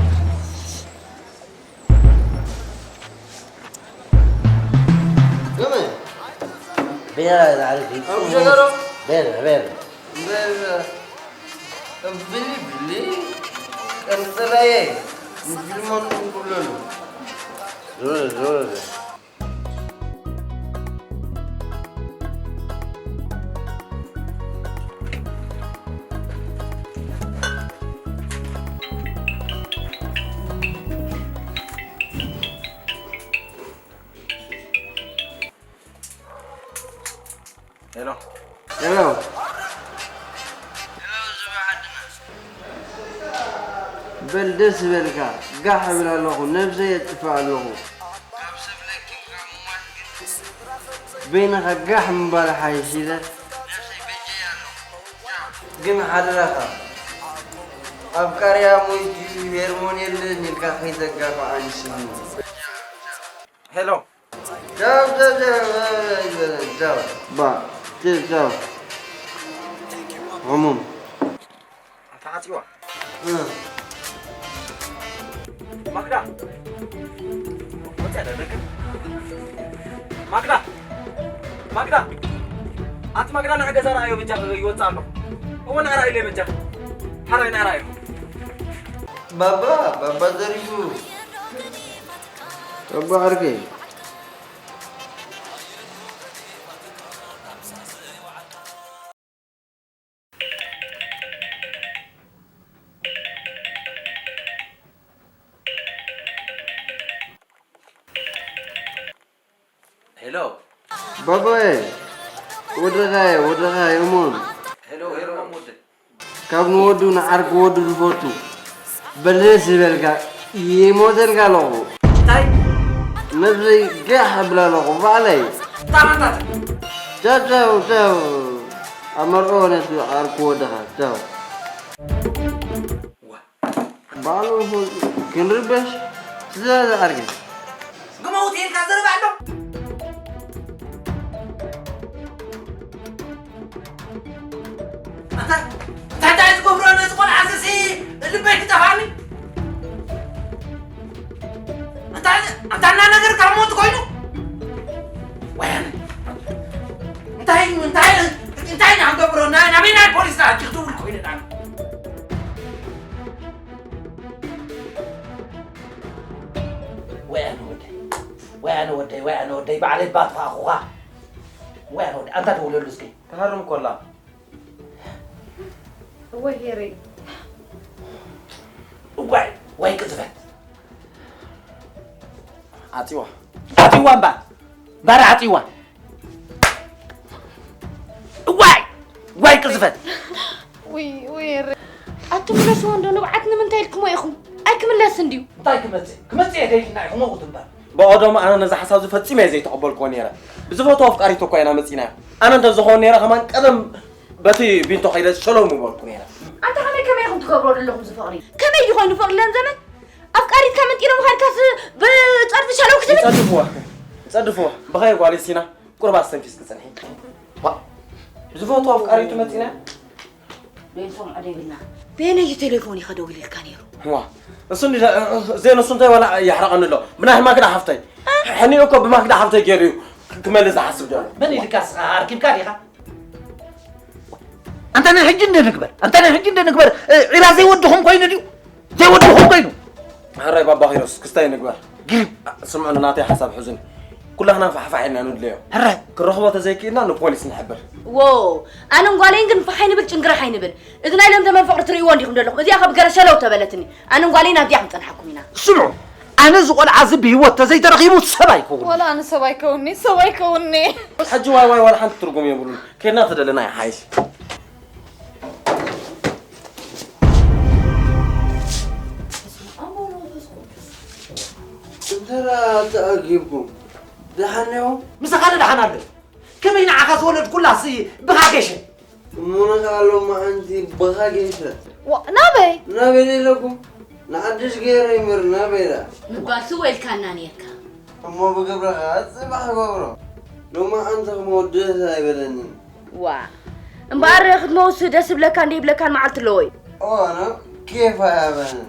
ገመ? ቤራ ዝዓርፍ እዩ። ኣብ ሸገሮ? ቤራ፣ ቤራ። ቤራ። ብሊ፣ ብሊ። ቀንጥራየ። ንፊልሞን እንኩለሉ። ዞረ፣ ዞረ። ሄሎ። ሄሎ። በል ደስ ይበልካ። ጋሕ እብል ኣለኹ፣ ነብሰይ የጥፍእ ኣለኹ። በይንኻ ጋሕ ምባል ሓይሽ ኢለ። ግን ሓደራኻ፣ ኣፍቃሪያ ሞይቱ ሄርሞን የለን ኢልካ ከይተጋፍዓኒ ስኒ። ሄሎ። ቻው፣ ቻው፣ ቻው፣ ቻው፣ ቻው። ባ፣ ቻው፣ ቻው። ሕሙም። ኣታ ዓጽዋ። እ። ማክዳ። ወጽያ ደረገ። ማክዳ። ማክዳ። ኣቲ ማክዳ፣ ንዓ ገዛ ረኣዮ በጃ ይወጽእ ኣሎ። እወ፣ ንዓ ረኣዮ በጃ። ሓራይ ንዓ ረኣዮ። ባባ፣ ባባ ዘሪፉ። ባባ ዓርከይ። ሄሎ። ባባየ፣ ወድኻ እየ፣ ወድኻ እየ፣ እሙን። ሄሎ፣ ሄሎ፣ እሙን። ካብ ንወዱ ንዓርኪ ወዱ ዝፈቱ። በል ደስ ይበልካ፣ ይሞተልካ ኣለኹ። እንታይ? ነብሰይ ጋሕ ኣብላ ኣለኹ፣ ባዕለይ። እንታይ ማለት? ቻው፣ ቻው፣ ቻው። ኣብ መርዖ ነቲ ዓርኪ ወድኻ፣ ቻው። ዋ። ባዕሉ ክንርበሽ፣ ትእዛዝ ዓርኪ። ግመውት ኢልካ ዘረባ ኣሎ። ኣታ፣ እንታይ እንታይ ዝገብሮ ነዚ ቆልዓ እዚ ልበይ ክጠፋኒ? ኣታ፣ ኣታ እናነገርካ ሞት ኮይኑ? ወያነ። እንታይ እዩ እንታይ እንታይ ኢና ክንገብሮ? ናይ ናበይ ናይ ፖሊስ ዳ ክትብል ኮይነ ዳ። ወይ ኣነ ወደይ፣ ወይ ኣነ ወደይ፣ ወይ ኣነ ወደይ፣ ባዕለይ ባጥፋእኹኻ። ወይ ኣነ ወደይ፣ ኣንታ ደውለሉ እስኪ። ክሃርም ኮላ። እወ ሄረይ። እዋይ ወይ ቅዝፈት። ዓፂዋ። ዓፂዋ እምባ እምባር ዓፂዋ። እዋይ ወይ ቅዝፈት። ውይ ውይ ሄረይ። ኣቱም ረስዎ እንዶ ንብዓት ንምንታይ ኢልኩሞ ኢኹም? ኣይክምለስ እንድዩ። እንታይ ክመፅእ ክመፅእ እየ ደይልና ኢኹም ሞት እምበር። ብቐደሙ ኣነ ነዚ ሓሳብ እዚ ፈፂመ እየ ዘይተቐበልክዎ ነይረ። ብዝፈትዎ ኣፍቃሪቶ እኳ ኢና መፂና። ኣነ እንተዝኸውን ነይረ ከማን ቀደም በቲ ቢንቶ ከይደ ሸለው ምበልኩ ነይረ። ኣንታ ከመይ ከመይ ኢኹም ትገብሮ ዘለኹም ዝፍቕሪ? ከመይ ድኾይኑ ፍቕሪ ለን ዘመን ኣፍቃሪትካ መንጢሮም ኻድካስ ብፀርፊ ሸለው ክትብል? ይፀድፍዋ ይፀድፍዋ ብኸይ ጓል ሲና ቁርባ ኣስተንፊስ ክፅንሒ ዝፈቱ ኣፍቃሪቱ መፂና ቤንሶም ዕደብልና ቤነይ ቴሌፎን ይኸደውልልካ ነይሩ ዋ እሱ ዘይነሱ እንታይ ዋላ የሕረቐኒ ኣሎ ብናይ ማክዳ ሓፍተይ ሕኒኡ እኮ ብማክዳ ሓፍተይ ገይሩ እዩ ክመልስ ዝሓስብ ዘሎ መን ኢልካ ስኻ ኣርኪብካ ዲኻ ኣንታ ናይ ሕጂ እንደ ንግበር ኣንታ ናይ ሕጂ እንደ ንግበር ዒላ ዘይወድኹም ኮይኑ ድዩ ዘይወድኹም ኮይኑ ሕራይ ባባ ኪሮስ ክስታይ ንግበር ግርም ስምዑ ንናተይ ሓሳብ ሕዙኒ ኩላህና ፋሕፋሕ ኢልና ንድለዮ ሕራይ ክረኽቦ ተዘይክእልና ንፖሊስ ንሕብር ዎ ኣነን ጓለይን ግን ፋሕ ኣይንብል ጭንግራሕ ኣይንብል እዚ ናይ ለምዘመን ፍቕሪ ትርእይዎ እንዲኹም ዘለኹም እዚኣ ከብ ገረሸለው ተበለትኒ ኣነን ጓለይን ኣብዚኣ ክንፀንሓኩም ኢና ስምዑ ኣነ እዚ ቆልዓ እዚ ብህይወት ተዘይተረኺቡ ሰብ ኣይከውን ወላ ኣነ ሰብ ኣይከውኒ ሰብ ኣይከውኒ ሕጂ ዋይ ዋይ ዋላ ሓንቲ ትርጉም የብሉን ከድና ተደለና ይሓይሽ እንተ ተኣጊብኩም ደሓን ኔኹም? ምሳኻ ዶ ደሓን ኣሎ? ከመይ ንዓኻ ዝወለድኩላሲ ብኻ ገሸ? እሞ ንኻ ሎማዓንቲ ብኻ ገይፈ። ዋ፣ ናበይ? ናበይ ኢለኩም? ንዓድሽ ገይረ ይምር ናበይ ደኣ? ምባልሲ ወልካና ኔርካ። እሞ ብግብርኻ ጽባሕ ገብሮ። ሎማዓንቲ ክመውድእስ ኣይበለንን። ዋ፣ እምበኣር ክትመውስ ደስ ይብለካን ደይብለካን መዓልቲ ኣለዎ እዩ። እዋ፣ ኣነ ኬፍ ኣይሃበንን።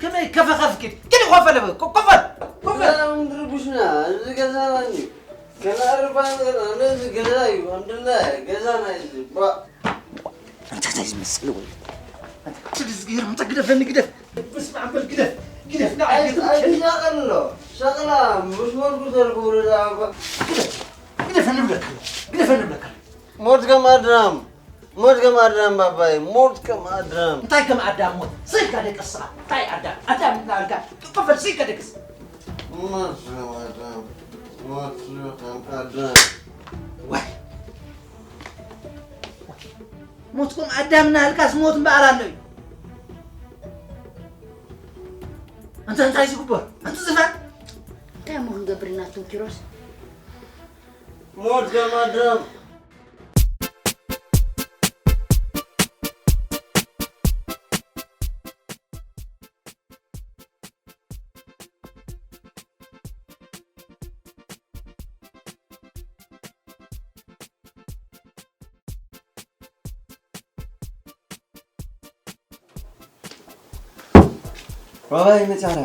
ከመይ ከፈኸፍኪ? ግን ኮፈል በል፣ ኮ- ኮፈል፣ ኮፈል። ሰላም ትርብሽና፣ እዚ ገዛና እንዲ። ከነዕርባ ንኽእል፣ እዚ ገዛ እዩ፣ ኣልሐምዱሊላህ፣ ገዛና እዩ፣ እዚ፣ ባ። እንታይ እንታይ ዝመስል ወይ? ትድዝ ገይሩ፣ እንታይ ግደፈኒ፣ ግደፍ። በስመ ኣብ በል፣ ግደፍ፣ ግደፍ፣ ንዓይ ግደፍ። ኣይሻቐሎ፣ ሸቕላ፣ ምስ ወርቁ ተልኩ፣ ወረዳ፣ ባ። ግደፍ፣ ግደፈኒ ብለካ፣ ግደፈኒ ብለካ። ሞት ከም ኣዳም ሞት ከም ኣዳም ባባይ ሞት ከም ኣዳም እንታይ ከም ኣዳም ሞት ስልካ ደቀስኻ እንታይ ኣዳም ኣዳም እናልካ ክፈል ስልካ ደቀስ ሞት ከም ኣዳም ሞት ከም ኣዳም ዋይ ሞት ከም ኣዳም እናልካስ ሞት እምበኣር ኣሎ እዩ እንተ እንታይ ዝግበር ኣንቲ ዝፋን እንታይ እሞ ክንገብር ኢና ኣቶም ኪሮስ ሞት ከም ኣዳም ባባይ መጻራ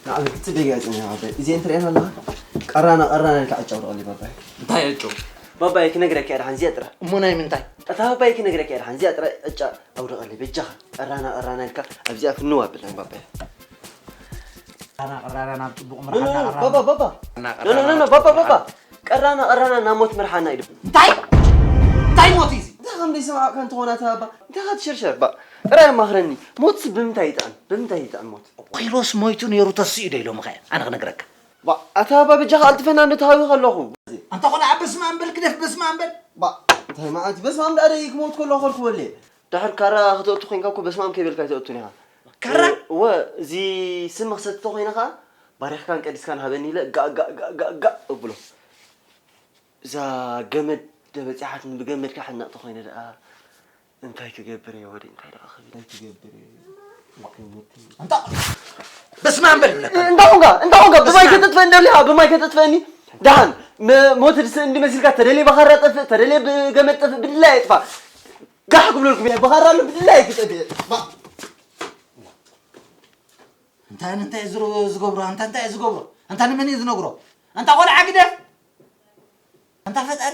ንዓል ክትደጋ ጽና ባባይ እዚ እንት ሪኣና ኣለኻ ቀራና ቀራና ኢልካ ዕጫ ውደቐሊ ባባይ እንታይ ዕጫ ባባይ ክነግረካ እየ ደሓን እዚኣ ጥራ እሞ ናይ ምንታይ እታ ባባይ ክነግረካ እየ ደሓን እዚኣ ጥራ ዕጫ ኣውደቐሊ በጃኻ ቀራና ቀራና ኢልካ ኣብዚኣ ፍንው ኣብለኒ ባባይ ቀራና ቀራና ናብ ጽቡቕ ምርሓና ቀራና ባባ ባባ ኖ ኖ ኖ ባባ ባባ ቀራና ቀራና ናብ ሞት ምርሓና ኢሉ እንታይ እንታይ ሞት እዩ እንታይ ከም ዘይሰማዕካ እንተኾና ተባባ እንታይ ኻትሸርሸር ባ ጥራይ ኣማኽረኒ ሞትስ ብምንታይ ይጥዕም ብምንታይ ይጥዕም ሞት ኪሮስ ሞይቱ ነይሩ ተስኡ ዶ ኢሎምኸ ኣነ ክነግረካ ባ ኣታ ባ ብጃኻ ኣልጥፈና እንዶ ተሃዊ ከለኹ ኣንታ ኾነ ኣብ በስመ ኣብ በል ግደፍ በስመ ኣብ በል ባ እንታይ መዓት በስመ ኣብ ደኣ ደይ ክሞት ከሎ ኸልኩ ወለ ድሕር ካራ ክተእቱ ኮይንካ እኮ በስመ ኣብ ከይበልካ ኣይተእቱን ኢኻ ካራ እወ እዚ ስም ክሰቲ ተኾይነ ኸዓ ባሪኽካን ቀዲስካን ሃበኒ ኢለ ጋእ ጋእ ጋእ ጋእ ጋእ እብሎ እዛ ገመድ ደበፂሓትኒ ብገመድ ክሕነቕ ተኾይነ ደኣ እንታይ ክገብር እየ ወዲ እንታይ ደኣ ክብል እንታይ ክገብር እየ እንታ በስመ ኣብ በል ብለካ እንዳ ኾንካ እንዳ ኾንካ ብማይ ከተጥፈኒ ደሊኻ ብማይ ከተጥፈኒ ደሓን ሞት ድስ እንዲ መሲልካ ተደልየ ብኻራ ጠፍእ ተደልየ ብገመድ ጠፍእ ብድላይ የጥፋ ጋሕ ክብለልኩም እየ ብኻራ ኣሎ ብድላይ ክጠፍእ እንታይ እንታይ ዝገብሮ እንታይ እንታይ ዝገብሮ እንታይ ንመን እዩ ዝነግሮ እንታይ ቆልዓ ግደፍ ኣንታ ፈጣሪ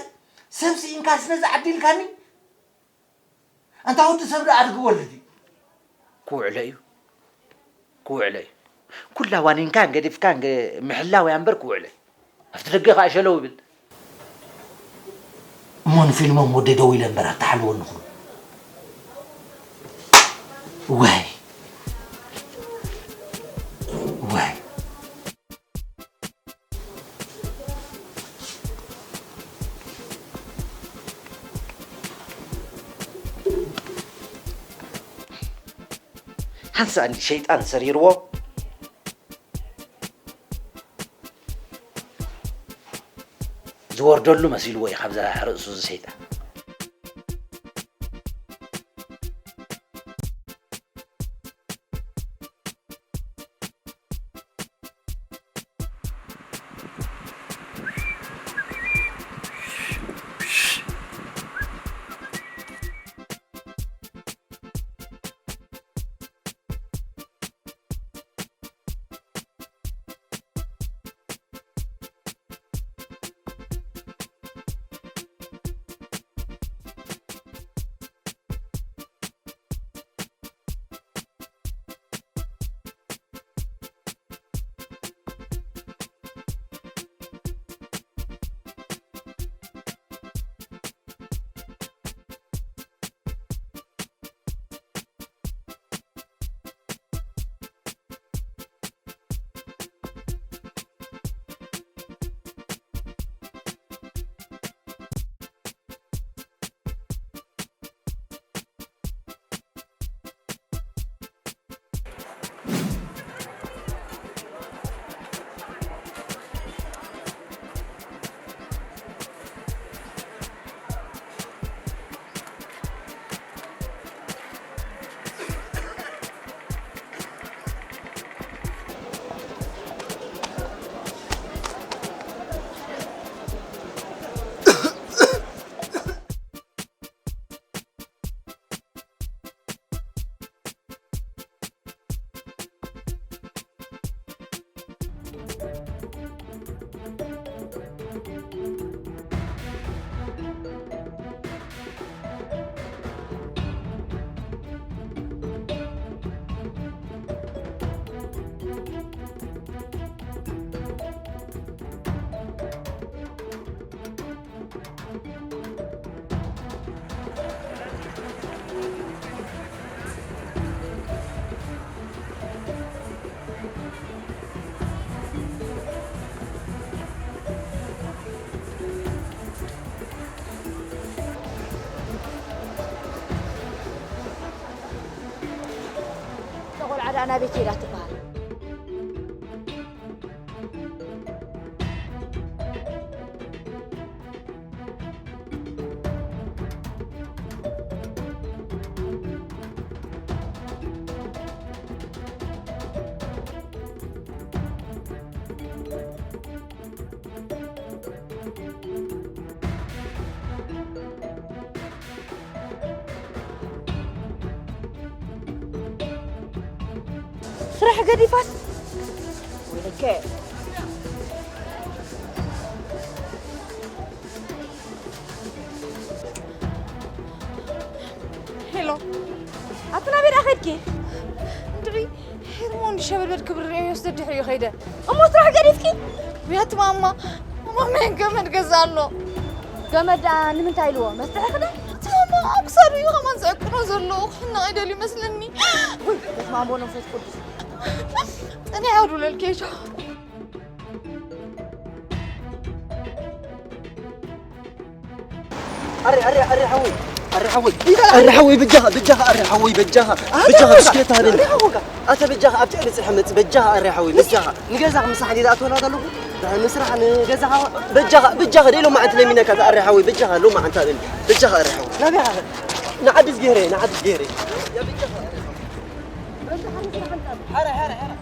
ሰብ ስኢንካስ ነዚ ዓዲ ኢልካኒ? ኣንታ ወዲ ሰብ ደኣ ኣድጊ ወልድ እዩ። ክውዕሎ እዩ። ክውዕሎ እዩ። ኩላ ዋኒንካን ገዲፍካን ገ-፣ ምሕላው እያ እምበር ክውዕሎ እዩ። ኣብቲ ደገ ኸኣ ሸለው ይብል። እሞ ንፊልሞም ወደይ ደዊለ እምበር ኣተሓልወኒ ኹሉ። ዋይ። ዋይ። ሓንሳእ እንዲ ሸይጣን ሰሪርዎ ዝወርደሉ መሲልዎ እዩ ካብዛ ርእሱ እዚ ሰይጣን። እታ ቆልዓ ደኣ ናበይ ከይዳ ትበሃል? ስራሕ ገዲፋስ? ወይለከ። ሄሎ፣ ኣቲ ናበይ ደኣ ከድኪ? እንድዒ ሄርሞን ሸበድበድ ክብል ርእዮስ ደድሕሪኡ ከይደ። እሞ ስራሕ ገዲፍኪ? ውያት ማማ፣ ማማ ገመድ ገዛ ኣሎ። ገመድ ደኣ ንምንታይ ኢልዎ? መስርሒ ክዳን? እቲ ማማ ኣብ ክሳዱ እዩ ከማን ዘዕቅኖ ዘሎ። ክሕነቕ ይደልዩ መስለኒ። ውይ፣ በስመ ኣብ ወወልድ ወመንፈስ ቅዱስ። ጸኒሐ ድውለልኪ ሻ። ኣረ፣ ኣረ፣ ኣረ ሓወይ፣ ኣረ ሓወይ፣ ኣረ ሓወይ፣ በጃኻ፣ በጃኻ፣ ኣረ ሓወይ፣ በጃኻ፣ ኣረ በጃኻ፣ ሓወይ፣ ብስክሌታ ሃበኒ። ኣረ ሓወይ፣ ኣተ በጃኻ፣ ኣብ ጨሊ ጽሕመጽ፣ በጃኻ፣ ኣረ ሓወይ፣ በጃኻ። ንገዛኻ ምሳሕ ዲዳ ኣትወላ ዘለኹ፣ ምስራሕ ንገዛኻ፣ በጃኻ፣ በጃኻ፣ ደይ ሎማዓንቲ ለሚነካ፣ ኣረ ሓወይ፣ በጃኻ፣ ሎማዓንቲ ሃበኒ፣ በጃኻ፣ ኣረ ሓወይ። ናበይ ሓወይ? ንዓዲ ዝገይረ፣ ንዓዲ ዝገይረ። ያ በጃኻ፣ ኣረ ሓወይ። ሓረ፣ ሓረ፣ ሓረ።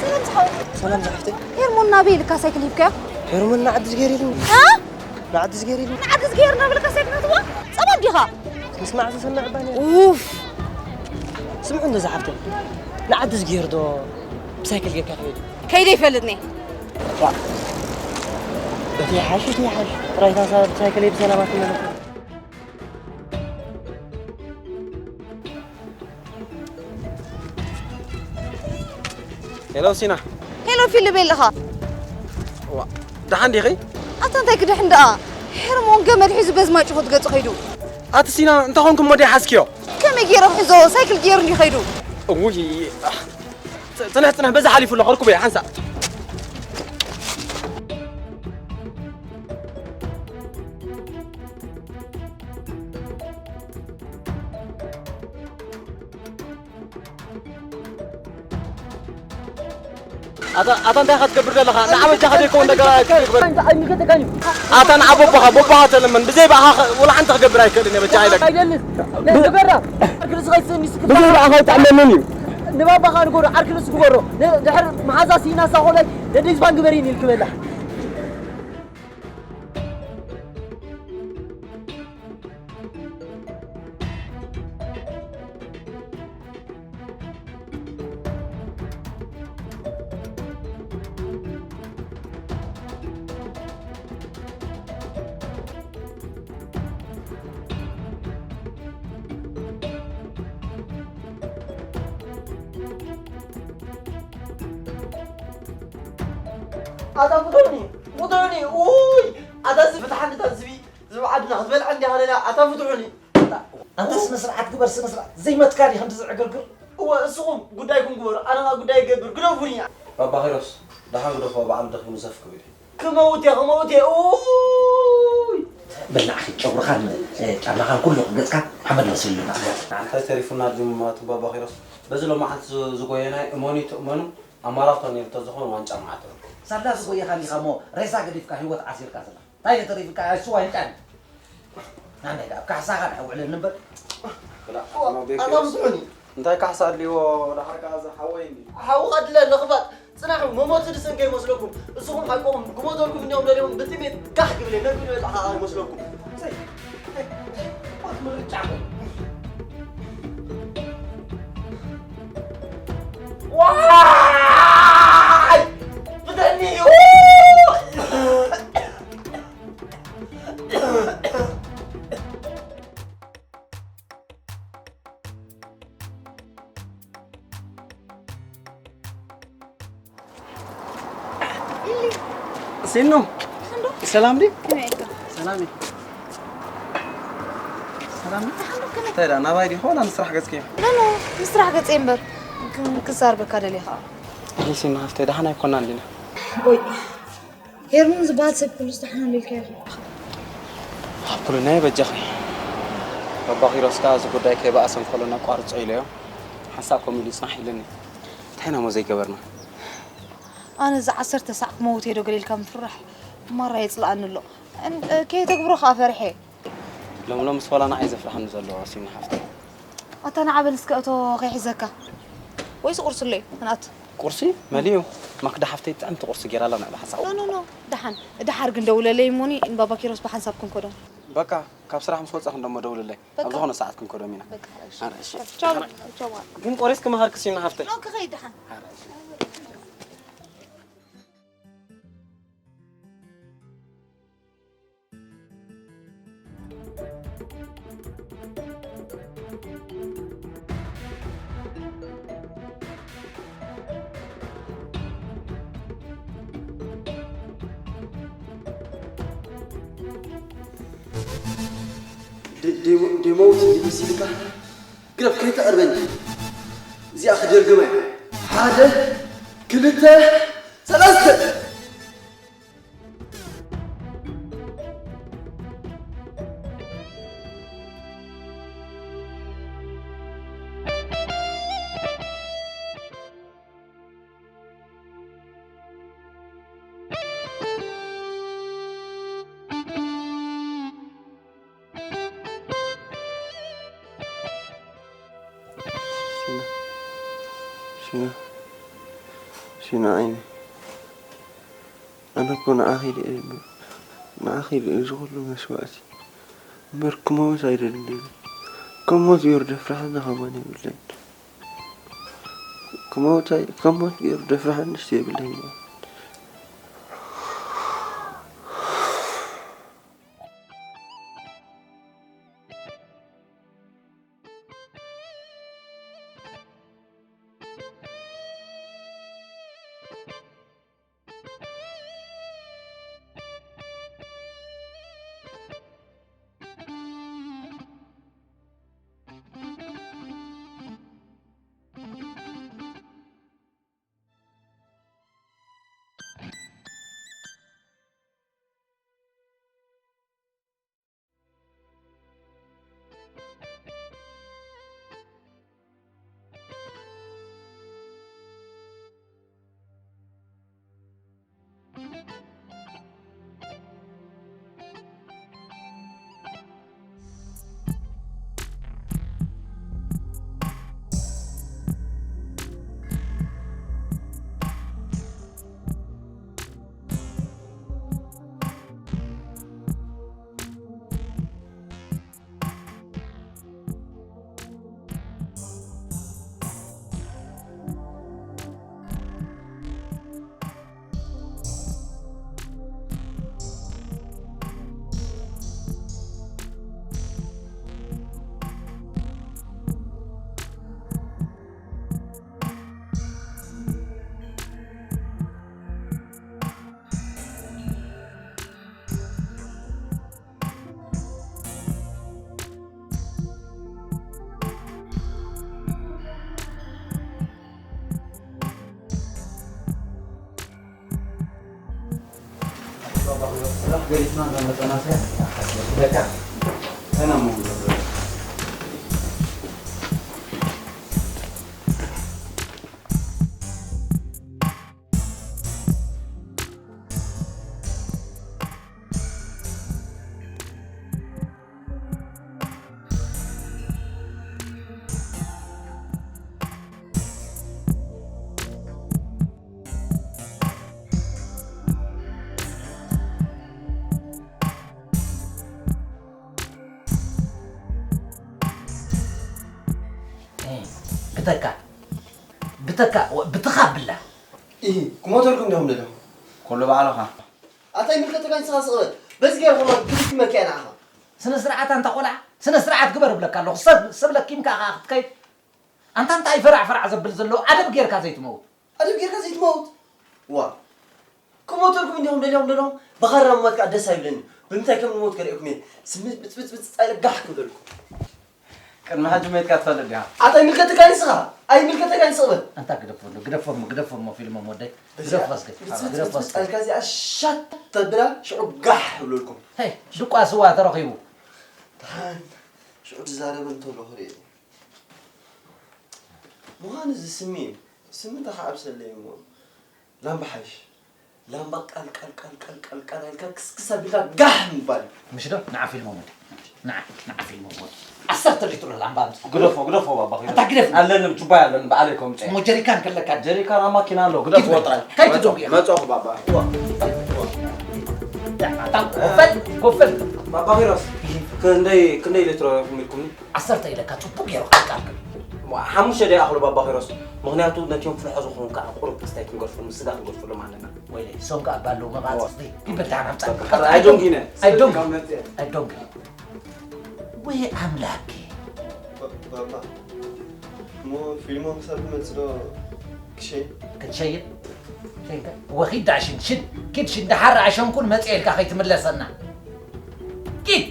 ሰላም ዝሓወይ። ሰላም ዝሓፍተይ። ሄርሞን ናበይ ኢልካ ሳይክል ሂብካዮ? ሄርሞን ንዓዲ ዝገይር ኢሉኒ። እ? ንዓዲ ዝገይር ኢሉኒ። ንዓዲ ዝገይር እናበለካ ሳይክል ክትዋ? ጸባብ ዲኻ? ምስማዕ ዝሰምዕ ባኒ። ኡፍ። ስምዑ እንዶ ዝሓፍተይ። ንዓዲ ዝገይር ዶ? ሳይክል ጌርካ ትኸይድ? ከይደ ይፈልጥኒ። ዋ፣ እቲ ይሓሽ፣ እቲ ይሓሽ። ጥራይ እታ ሳይክለይ ብሰላም ኣትመለስ። ሄሎ ሲና። ሄሎ ፊል፣ በይ ኣለኻ? ዋ፣ ደሓን ዲኺ? ኣታ እንታይ ክድሕን ደኣ? ሄርሞን ገመድ ሒዙ በዚ ማይ ጭኹት ገጹ ከይዱ። ኣቲ ሲና፣ እንታይ ኾንኩም ወዲ ሓዝክዮ? ከመይ ገይሮም ሒዞ? ሳይክል ገይሩ እንዲ ከይዱ። እውይ፣ ኣህ፣ ፅ-፣ ፅንሕ፣ ፅንሕ፣ በዛ ሓሊፉ ኣሎ፣ ኸርኩበ፣ ሓንሳእ። ኣታ፣ ኣታ እንታይ ኢኻ ትገብር ዘለኻ? ንዓ በጃኻ ዘይከውን ነገር ኣይትግበር። ኣታ ንዓ ቦቦኻ፣ ቦቦኻ ተለመን። ብዘይ ብኣኻ ኸ-፣ ወላ ሓንቲ ክገብር ኣይክእልን እየ፣ በጃኻ ኢለካ። ብዘይ ብኣኻ ኣይጥዕመንን እዩ። ንባባኻ ንገሮ፣ ዓርኪ ንሱ ክበሮ። ን-፣ ድሕር መሓዛ ሲና ሳኾላይ ነደይ ዝባን ግበሪን ኢልክ በላ። ኣታ ፍቱኒ፣ ፍቱኒ፣ ኡይ፣ ኣታ እዚ ፍትሓ ንታ ዝቢ፣ ዝቢ ዓድና ክትበልዓ እንዲኻ ደላ፣ ኣታ ፍትሑኒ። ኣታ ስነ ስርዓት ግበር፣ ስነ ስርዓት። ዘይመትካ ድዩ ከምዚ ዝዕግርግር? እወ፣ እስኹም ጉዳይኩም ግበሩ፣ ኣነ ኸኣ ጉዳይ ይገብር፣ ግደፉኒ። ባባ ኪሮስ፣ ደሓን ግደፎ፣ በዓሉ ደኺሙ ዘፍ ክብል እዩ። ክመውት እየ፣ ክመውት እየ፣ ኡይ! በላዕኺ ጨጉርኻን፣ እ፣ ጫማኻን ኩሉ ገጽካ ሓመድ መሲሉ ኣሎ። እንታይ ተሪፉና ድዩ እሞ ኣቲ ባባ ኪሮስ? በዚ ሎማዓንቲ ዝ-፣ ዝጎየናይ እመኑ ይትእመኑ ኣብ ማራቶን ነይሩ ተዝኾን ዋንጫ ምዓተሩ። ሳላ ዝጎየኻን ኢኻ እሞ ሬሳ ገዲፍካ ህይወት ዓሲርካ ዘለኻ። እንታይ እዩ ተሪፉካ? እሱ ዋንጫ እዩ። ናንዳይ ደኣ ኣብ ካሕሳኻ ደኣ ውዕለኒ እምበር። ብላ፣ ዋ፣ ኣማ ቤኪ ኣታ ዮስ። ምስዑኒ። እንታይ ካሕሳ ኣድልይዎ ደሓር ከኣ እዚ ሓወይ እንዲ። ሓውኻ ድለ ለኽባጥ። ጽናሑ፣ መሞቲ ድሰንከ ይመስለኩም። እስኹም ሓቅኹም፣ ግሞተልኩም እኒኦም ደሊኹም ብጥሜት ጋሕ ክብል እየ። ነግዱ የጣሓ ይመስለኩም። ሰይ፣ ሰይ፣ ሞት ምርጫ እኮ። ዋይ! ፍተኒ! ሲኖ፣ ሰላም ድዩ? ከመይ ኢልካ? ሰላም እዩ። ሰላም እዩ። እንታይ ደኣ፣ ናባይ ዲኻ ዋላ ንስራሕ ገጽኪ? ኖ፣ ኖ፣ ንስራሕ ገጽ እምበር። ግን ክዛረበካ ደልየ ኸኣ። ኣይ ሲኖ፣ ሃፍተይ፣ ደሓን ኣይኮናን ዲና። ወይ፣ ሄርሞን ዝበሃል ሰብ ኩሉ ዝተሓናለልካዮ ኢኻ። ኣፕሉናይ በጃኺ። ባባ ኪሮስ ከኣ እዚ ጉዳይ ከይበኣሰ እንከሎ ነቋርጾ ኢለዮ። ሓንሳእ ከምኡ ኢሉ ይጽናሕ ኢሉኒ። እንታይ ኢና እሞ ዘይገበርና? ኣነ እዚ ዓሰርተ ሳዕ ክመውት እየ ዶ ገለ ኢልካ ምፍርራሕ ማራ የጽልኣኒ ኣሎ። እን-፣ ከየተግብሮ ከኣ ፈሪሐ። ሎም ሎምስ ዋላ ንዓይ ዘፍርሓኒ ዘሎ ሲኒ ሓፍተይ። ኣታ ንዓ በል እስከ እቶ ከይሕዘካ። ወይስ ቁርሲ ኣሎ እዩ? ክንኣቱ። ቁርሲ መሊኡ። ማክዳ ሓፍተይ ጥዕምቲ ቁርሲ ጌራላ ንዕሊ ሓሳብ። ኖ፣ ኖ፣ ኖ። ደሓን። ደሓር ግን ደውለለይ እሞኒ ንባባ ኪሮስ ብሓንሳብ ክንከዶም። በቃ፣ ካብ ስራሕ ምስ ወጻኹ እንደሞ ደውልለይ። በቃ። ኣብ ዝኾነ ሰዓት ክንከዶም ኢና። በቃ፣ እሺ። ኣረ፣ እሺ። ቻው፣ ቻው። ግን ቆሪስኪ መኸርኪ ሲኒ ሓፍተይ። ኖ፣ ክኸይድ ደሓን። ኣረ፣ እሺ። ደ-፣ ደሞ-፣ ደመውት ይመስልካ? ግረፍ ከይተቐርበኒ። እዚኣ ክደርግማ እያ። ሓደ፣ ክልተ፣ ሰለስተ። ሽና፣ ሽና፣ ሽና ዓይነይ። ኣነ እኮ ንዓኺ ኢለ እየ፣ ንዓኺ ኢለ እየ እዚ ኩሉ መስዋእቲ። እምበር ክመውት ኣይደልን እየ። ከም ሞት ይወርደ ፍርሃት ከማን የብለይን። እኮ ሞት ኣይ-፣ ካብ ሞት ገይሩ ደፍርሓንስ የብለይን። ግተካ፣ ግተካ፣ ወ-፣ ብትኻ ብላ። ኢሂ፣ ክሞተልኩም ዲኹም ደለኹም? ኩሉ ባዕልኻ። ኣታ ይምልከተካ ንስኻ ስቕ በል። በዚ ገይረ ከማን ክልክመካ እየ ንዓኻ። ስነ ስርዓት ኣንታ ቆልዓ፣ ስነ ስርዓት ግበር እብለካ ኣለኹ። ሰብ፣ ሰብ ለኪምካ ከኣ ክትከይድ። ኣንታ እንታይ ፈራዕ ፈራዕ ዘብል ዘሎ ኣደብ ጌርካ ዘይትመውት። ኣደብ ጌርካ ዘይትመውት? ዋ። ክሞተልኩም እንዲኹም ደልዮም ደለኹም፣ ብኻራ ምሞት ከኣ ደስ ኣይብለኒ። ብምንታይ ከም ንሞት ከርእየኩም እየ። ስምጥ ብጽ ብጽ ብጽ ጻኢለ ጋሕ ክብለልኩም። ቅድሚ ሕጂ ሜትካ ትፈልጥ ዲኻ? ኣታ ይምልከተካ ንስኻ? ኣይምልከተካ ንስቕ በል። ኣንታ ግደፎ እንዶ፣ ግደፎ እሞ፣ ግደፎ እሞ ፊልሞም ወደይ። በዚኣ ግደፎ እስከ፣ ብጽ ብጽ ግደፎ ብጽ እስከ። ኣልካ እዚኣ ሻት ተብላ ሽዑ ጋሕ እብለልኩም። ሄይ፣ ድቋ ስዋ ተረኺቡ። ደሓን፣ ሽዑ ዝዛረብ እንተሎ ክርኢ። ምዃኑ እዚ ስሚ እዩ። ስሚ እንተ ከዓብሰለይ እሞ። ላምባ ሓይሽ። ላምባ ቃል፣ ቃል፣ ቃል፣ ቃል፣ ቃል፣ ቃል ኣልካ ክስክስ ኣቢልካ ጋሕ ምባል። ምሽ ዶ? ንዓ ፊልም ወዲ። ንዓ፣ ንዓ ፊልም ወዲ። ዓሰርተ ሊትሮ ላምባ ኣምጽእ። ግደፎ፣ ግደፎ ባባ፣ ግደፎ። ኣታ ግደፍ። ኣለኒ፣ ጁባይ ኣለኒ፣ ባዕለይ ከምጽእ። እሞ ጀሪካን ከለካ። ጀሪካን ኣብ ማኪና ኣሎ፣ ግደፎ ኪድ በል። ጥራይ። ካይ ትደንጉ ኢኻ? መጻኹ ባባ። ዋ፣ ዋ። ኣታ ኮፈል፣ ኮፈል። ባባ ኪሮስ፣ ክንደይ፣ ክንደይ ሊትሮ ኢኹም ኢልኩምኒ? ዓሰርተ ኢለካ ጽቡቅ ገይሩ ቃል ቃል። ዋ፣ ሓሙሽተ ደይኣኽሉ ባባ ኪሮስ። ምኽንያቱ ነቲኦም ፍልሖ ዝኾኑ ከዓ ቁሩብ ክስታይ ክንገድፈሎም፣ ስጋ ክንገድፈሎም ኣለና። ወይለይ፣ እሶም ከዓ ባለው መቓጽጽቲ። ይበል ደሓን ኣምጻእ። በቃ፣ I don't give a። I don't፣ I don't give a። ወይ ኣምላኬ። ባ-፣ ባባ፣ እሞ ፊልሞም ክሳብ ክመጽእ ዶ ክሸይን? ክትሸይን? ሸይንካ? ወኺድ ደኣ ሽን፣ ሽን፣ ኪድ ሽን፣ ደሓር ኣሸንኩን መጽእ ኢልካ ከይትምለሰና። ኪድ!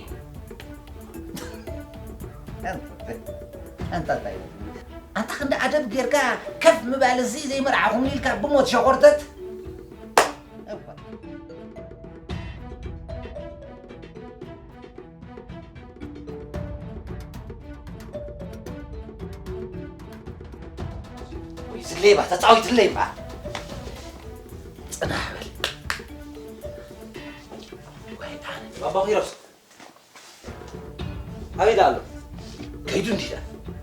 ኣንታ እንታይ? ኣንታ ክንዲ ኣደብ ጌርካ ከፍ ምባል እዚ ዘይመርዓኹም ኢልካ ብሞት ሸኾርተት። እባ። ወይ ዝሌባ ተጻዊትለይ እባ። ጽናሕ በል። ወይ ኣነ። ባባ ኪሮስ። ኣበይ ደኣ ኣሎ? ከይዱ እንዲዳ።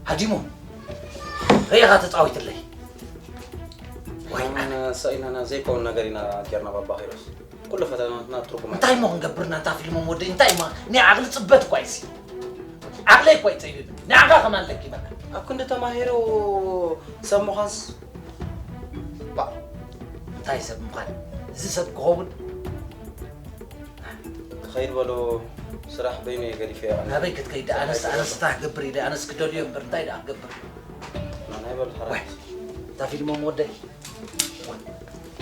ሃዲሙ። ርእኻ ተጻዊትለይ። ወይ ኣነ። ኣነ ሰኢናና ዘይከውን ነገር ኢና ጌርና ባባ ኪሮስ። ኩሉ ፈተናትና ትርጉም እንታይ እሞ ክንገብር ናታ ፊልሞም ወደይ? እንታይ እሞ? ናይ ዓቕሊ ጽበት እኳ እዩሲ። ዓቕለይ እኳ ይጸይብ። ናይ ዓቕሊ ከማን ኣለኪ በቃ። ኣብ ክንዲ ተማሂሩ ሰብ ምዃንስ እንታይ ሰብ ምዃን? እዚ ሰብ ክኸውን? ክኸይድ በሎ፣ ስራሕ በይኑ እየ ገዲፈዮ። ናበይ ክትከይድ? ኣነስ፣ ኣነስ እንታይ ክገብር ኢለ? ኣነስ ክደልዮ እምበር እንታይ ደኣ ክገብር? ናይ በሎ፣ ዋይ፣ እታ ፊልም እሞ ወደይ።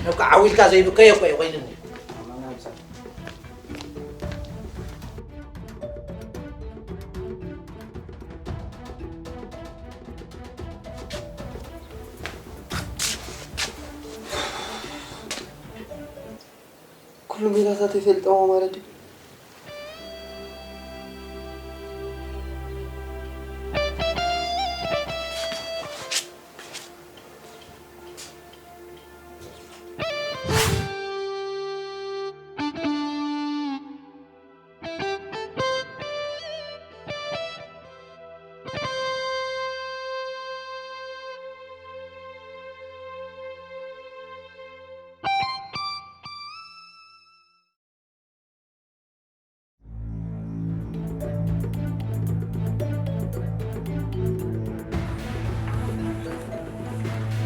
ነብካ ዓዊልካ ዘይብከዮ እኮ እዩ ኮይኑኒ። ኩሉ ሜላታት ይፈልጠዎ ማለት ድዩ?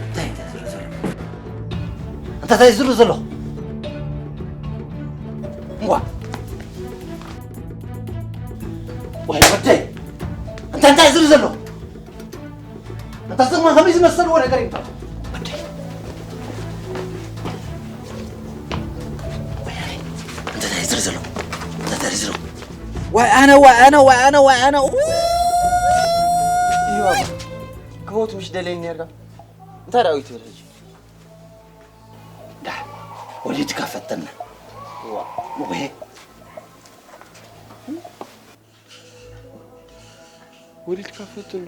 እንታይ እንታይ ዝርኢ ዘሎ? እንታይ እንታይ ዝርኢ ዘሎ? እዋ። ወይ ወደይ። እንታይ እንታይ ዝርኢ ዘሎ? እንታይ ዝማ ከመይ ዝመሰልዎ ነገር እዩ? ወደይ። እንታይ እንታይ ዝርኢ ዘሎ? እንታይ እንታይ ዝርኢ? ዋይ ኣነ፣ ዋይ ኣነ፣ ዋይ ኣነ፣ ዋይ ኣነ። ኡ! እዩ ኣባ። ክሞት ምሽ ደልየኒ ነርካ። እንታይ ደኣ እዩ ትብል ሕጂ? ዳ፣ ወሊድካ ፈተና። ዋ። ወይ። ወሊድካ ፈትኖ።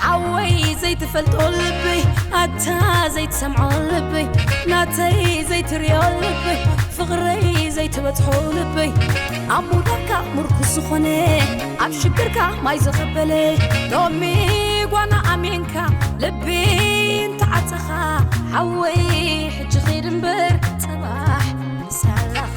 ሓወይ ዘይትፈልጦ ልበይ፣ ኣታ ዘይትሰምዖ ልበይ፣ ናተይ ዘይትርእዮ ልበይ፣ ፍቕረይ ዘይትበጽሖ ልበይ፣ ኣብ ምውዳቕካ ምርኩስ ዝኾነ፣ ኣብ ሽግርካ ማይ ዘቐበለ፣ ሎሚ ጓና ኣሜንካ ልቢ እንተዓጸኻ፣ ሓወይ ሕጂ ኺድ እምበር ጽባሕ ምሳይ ኣለኻ።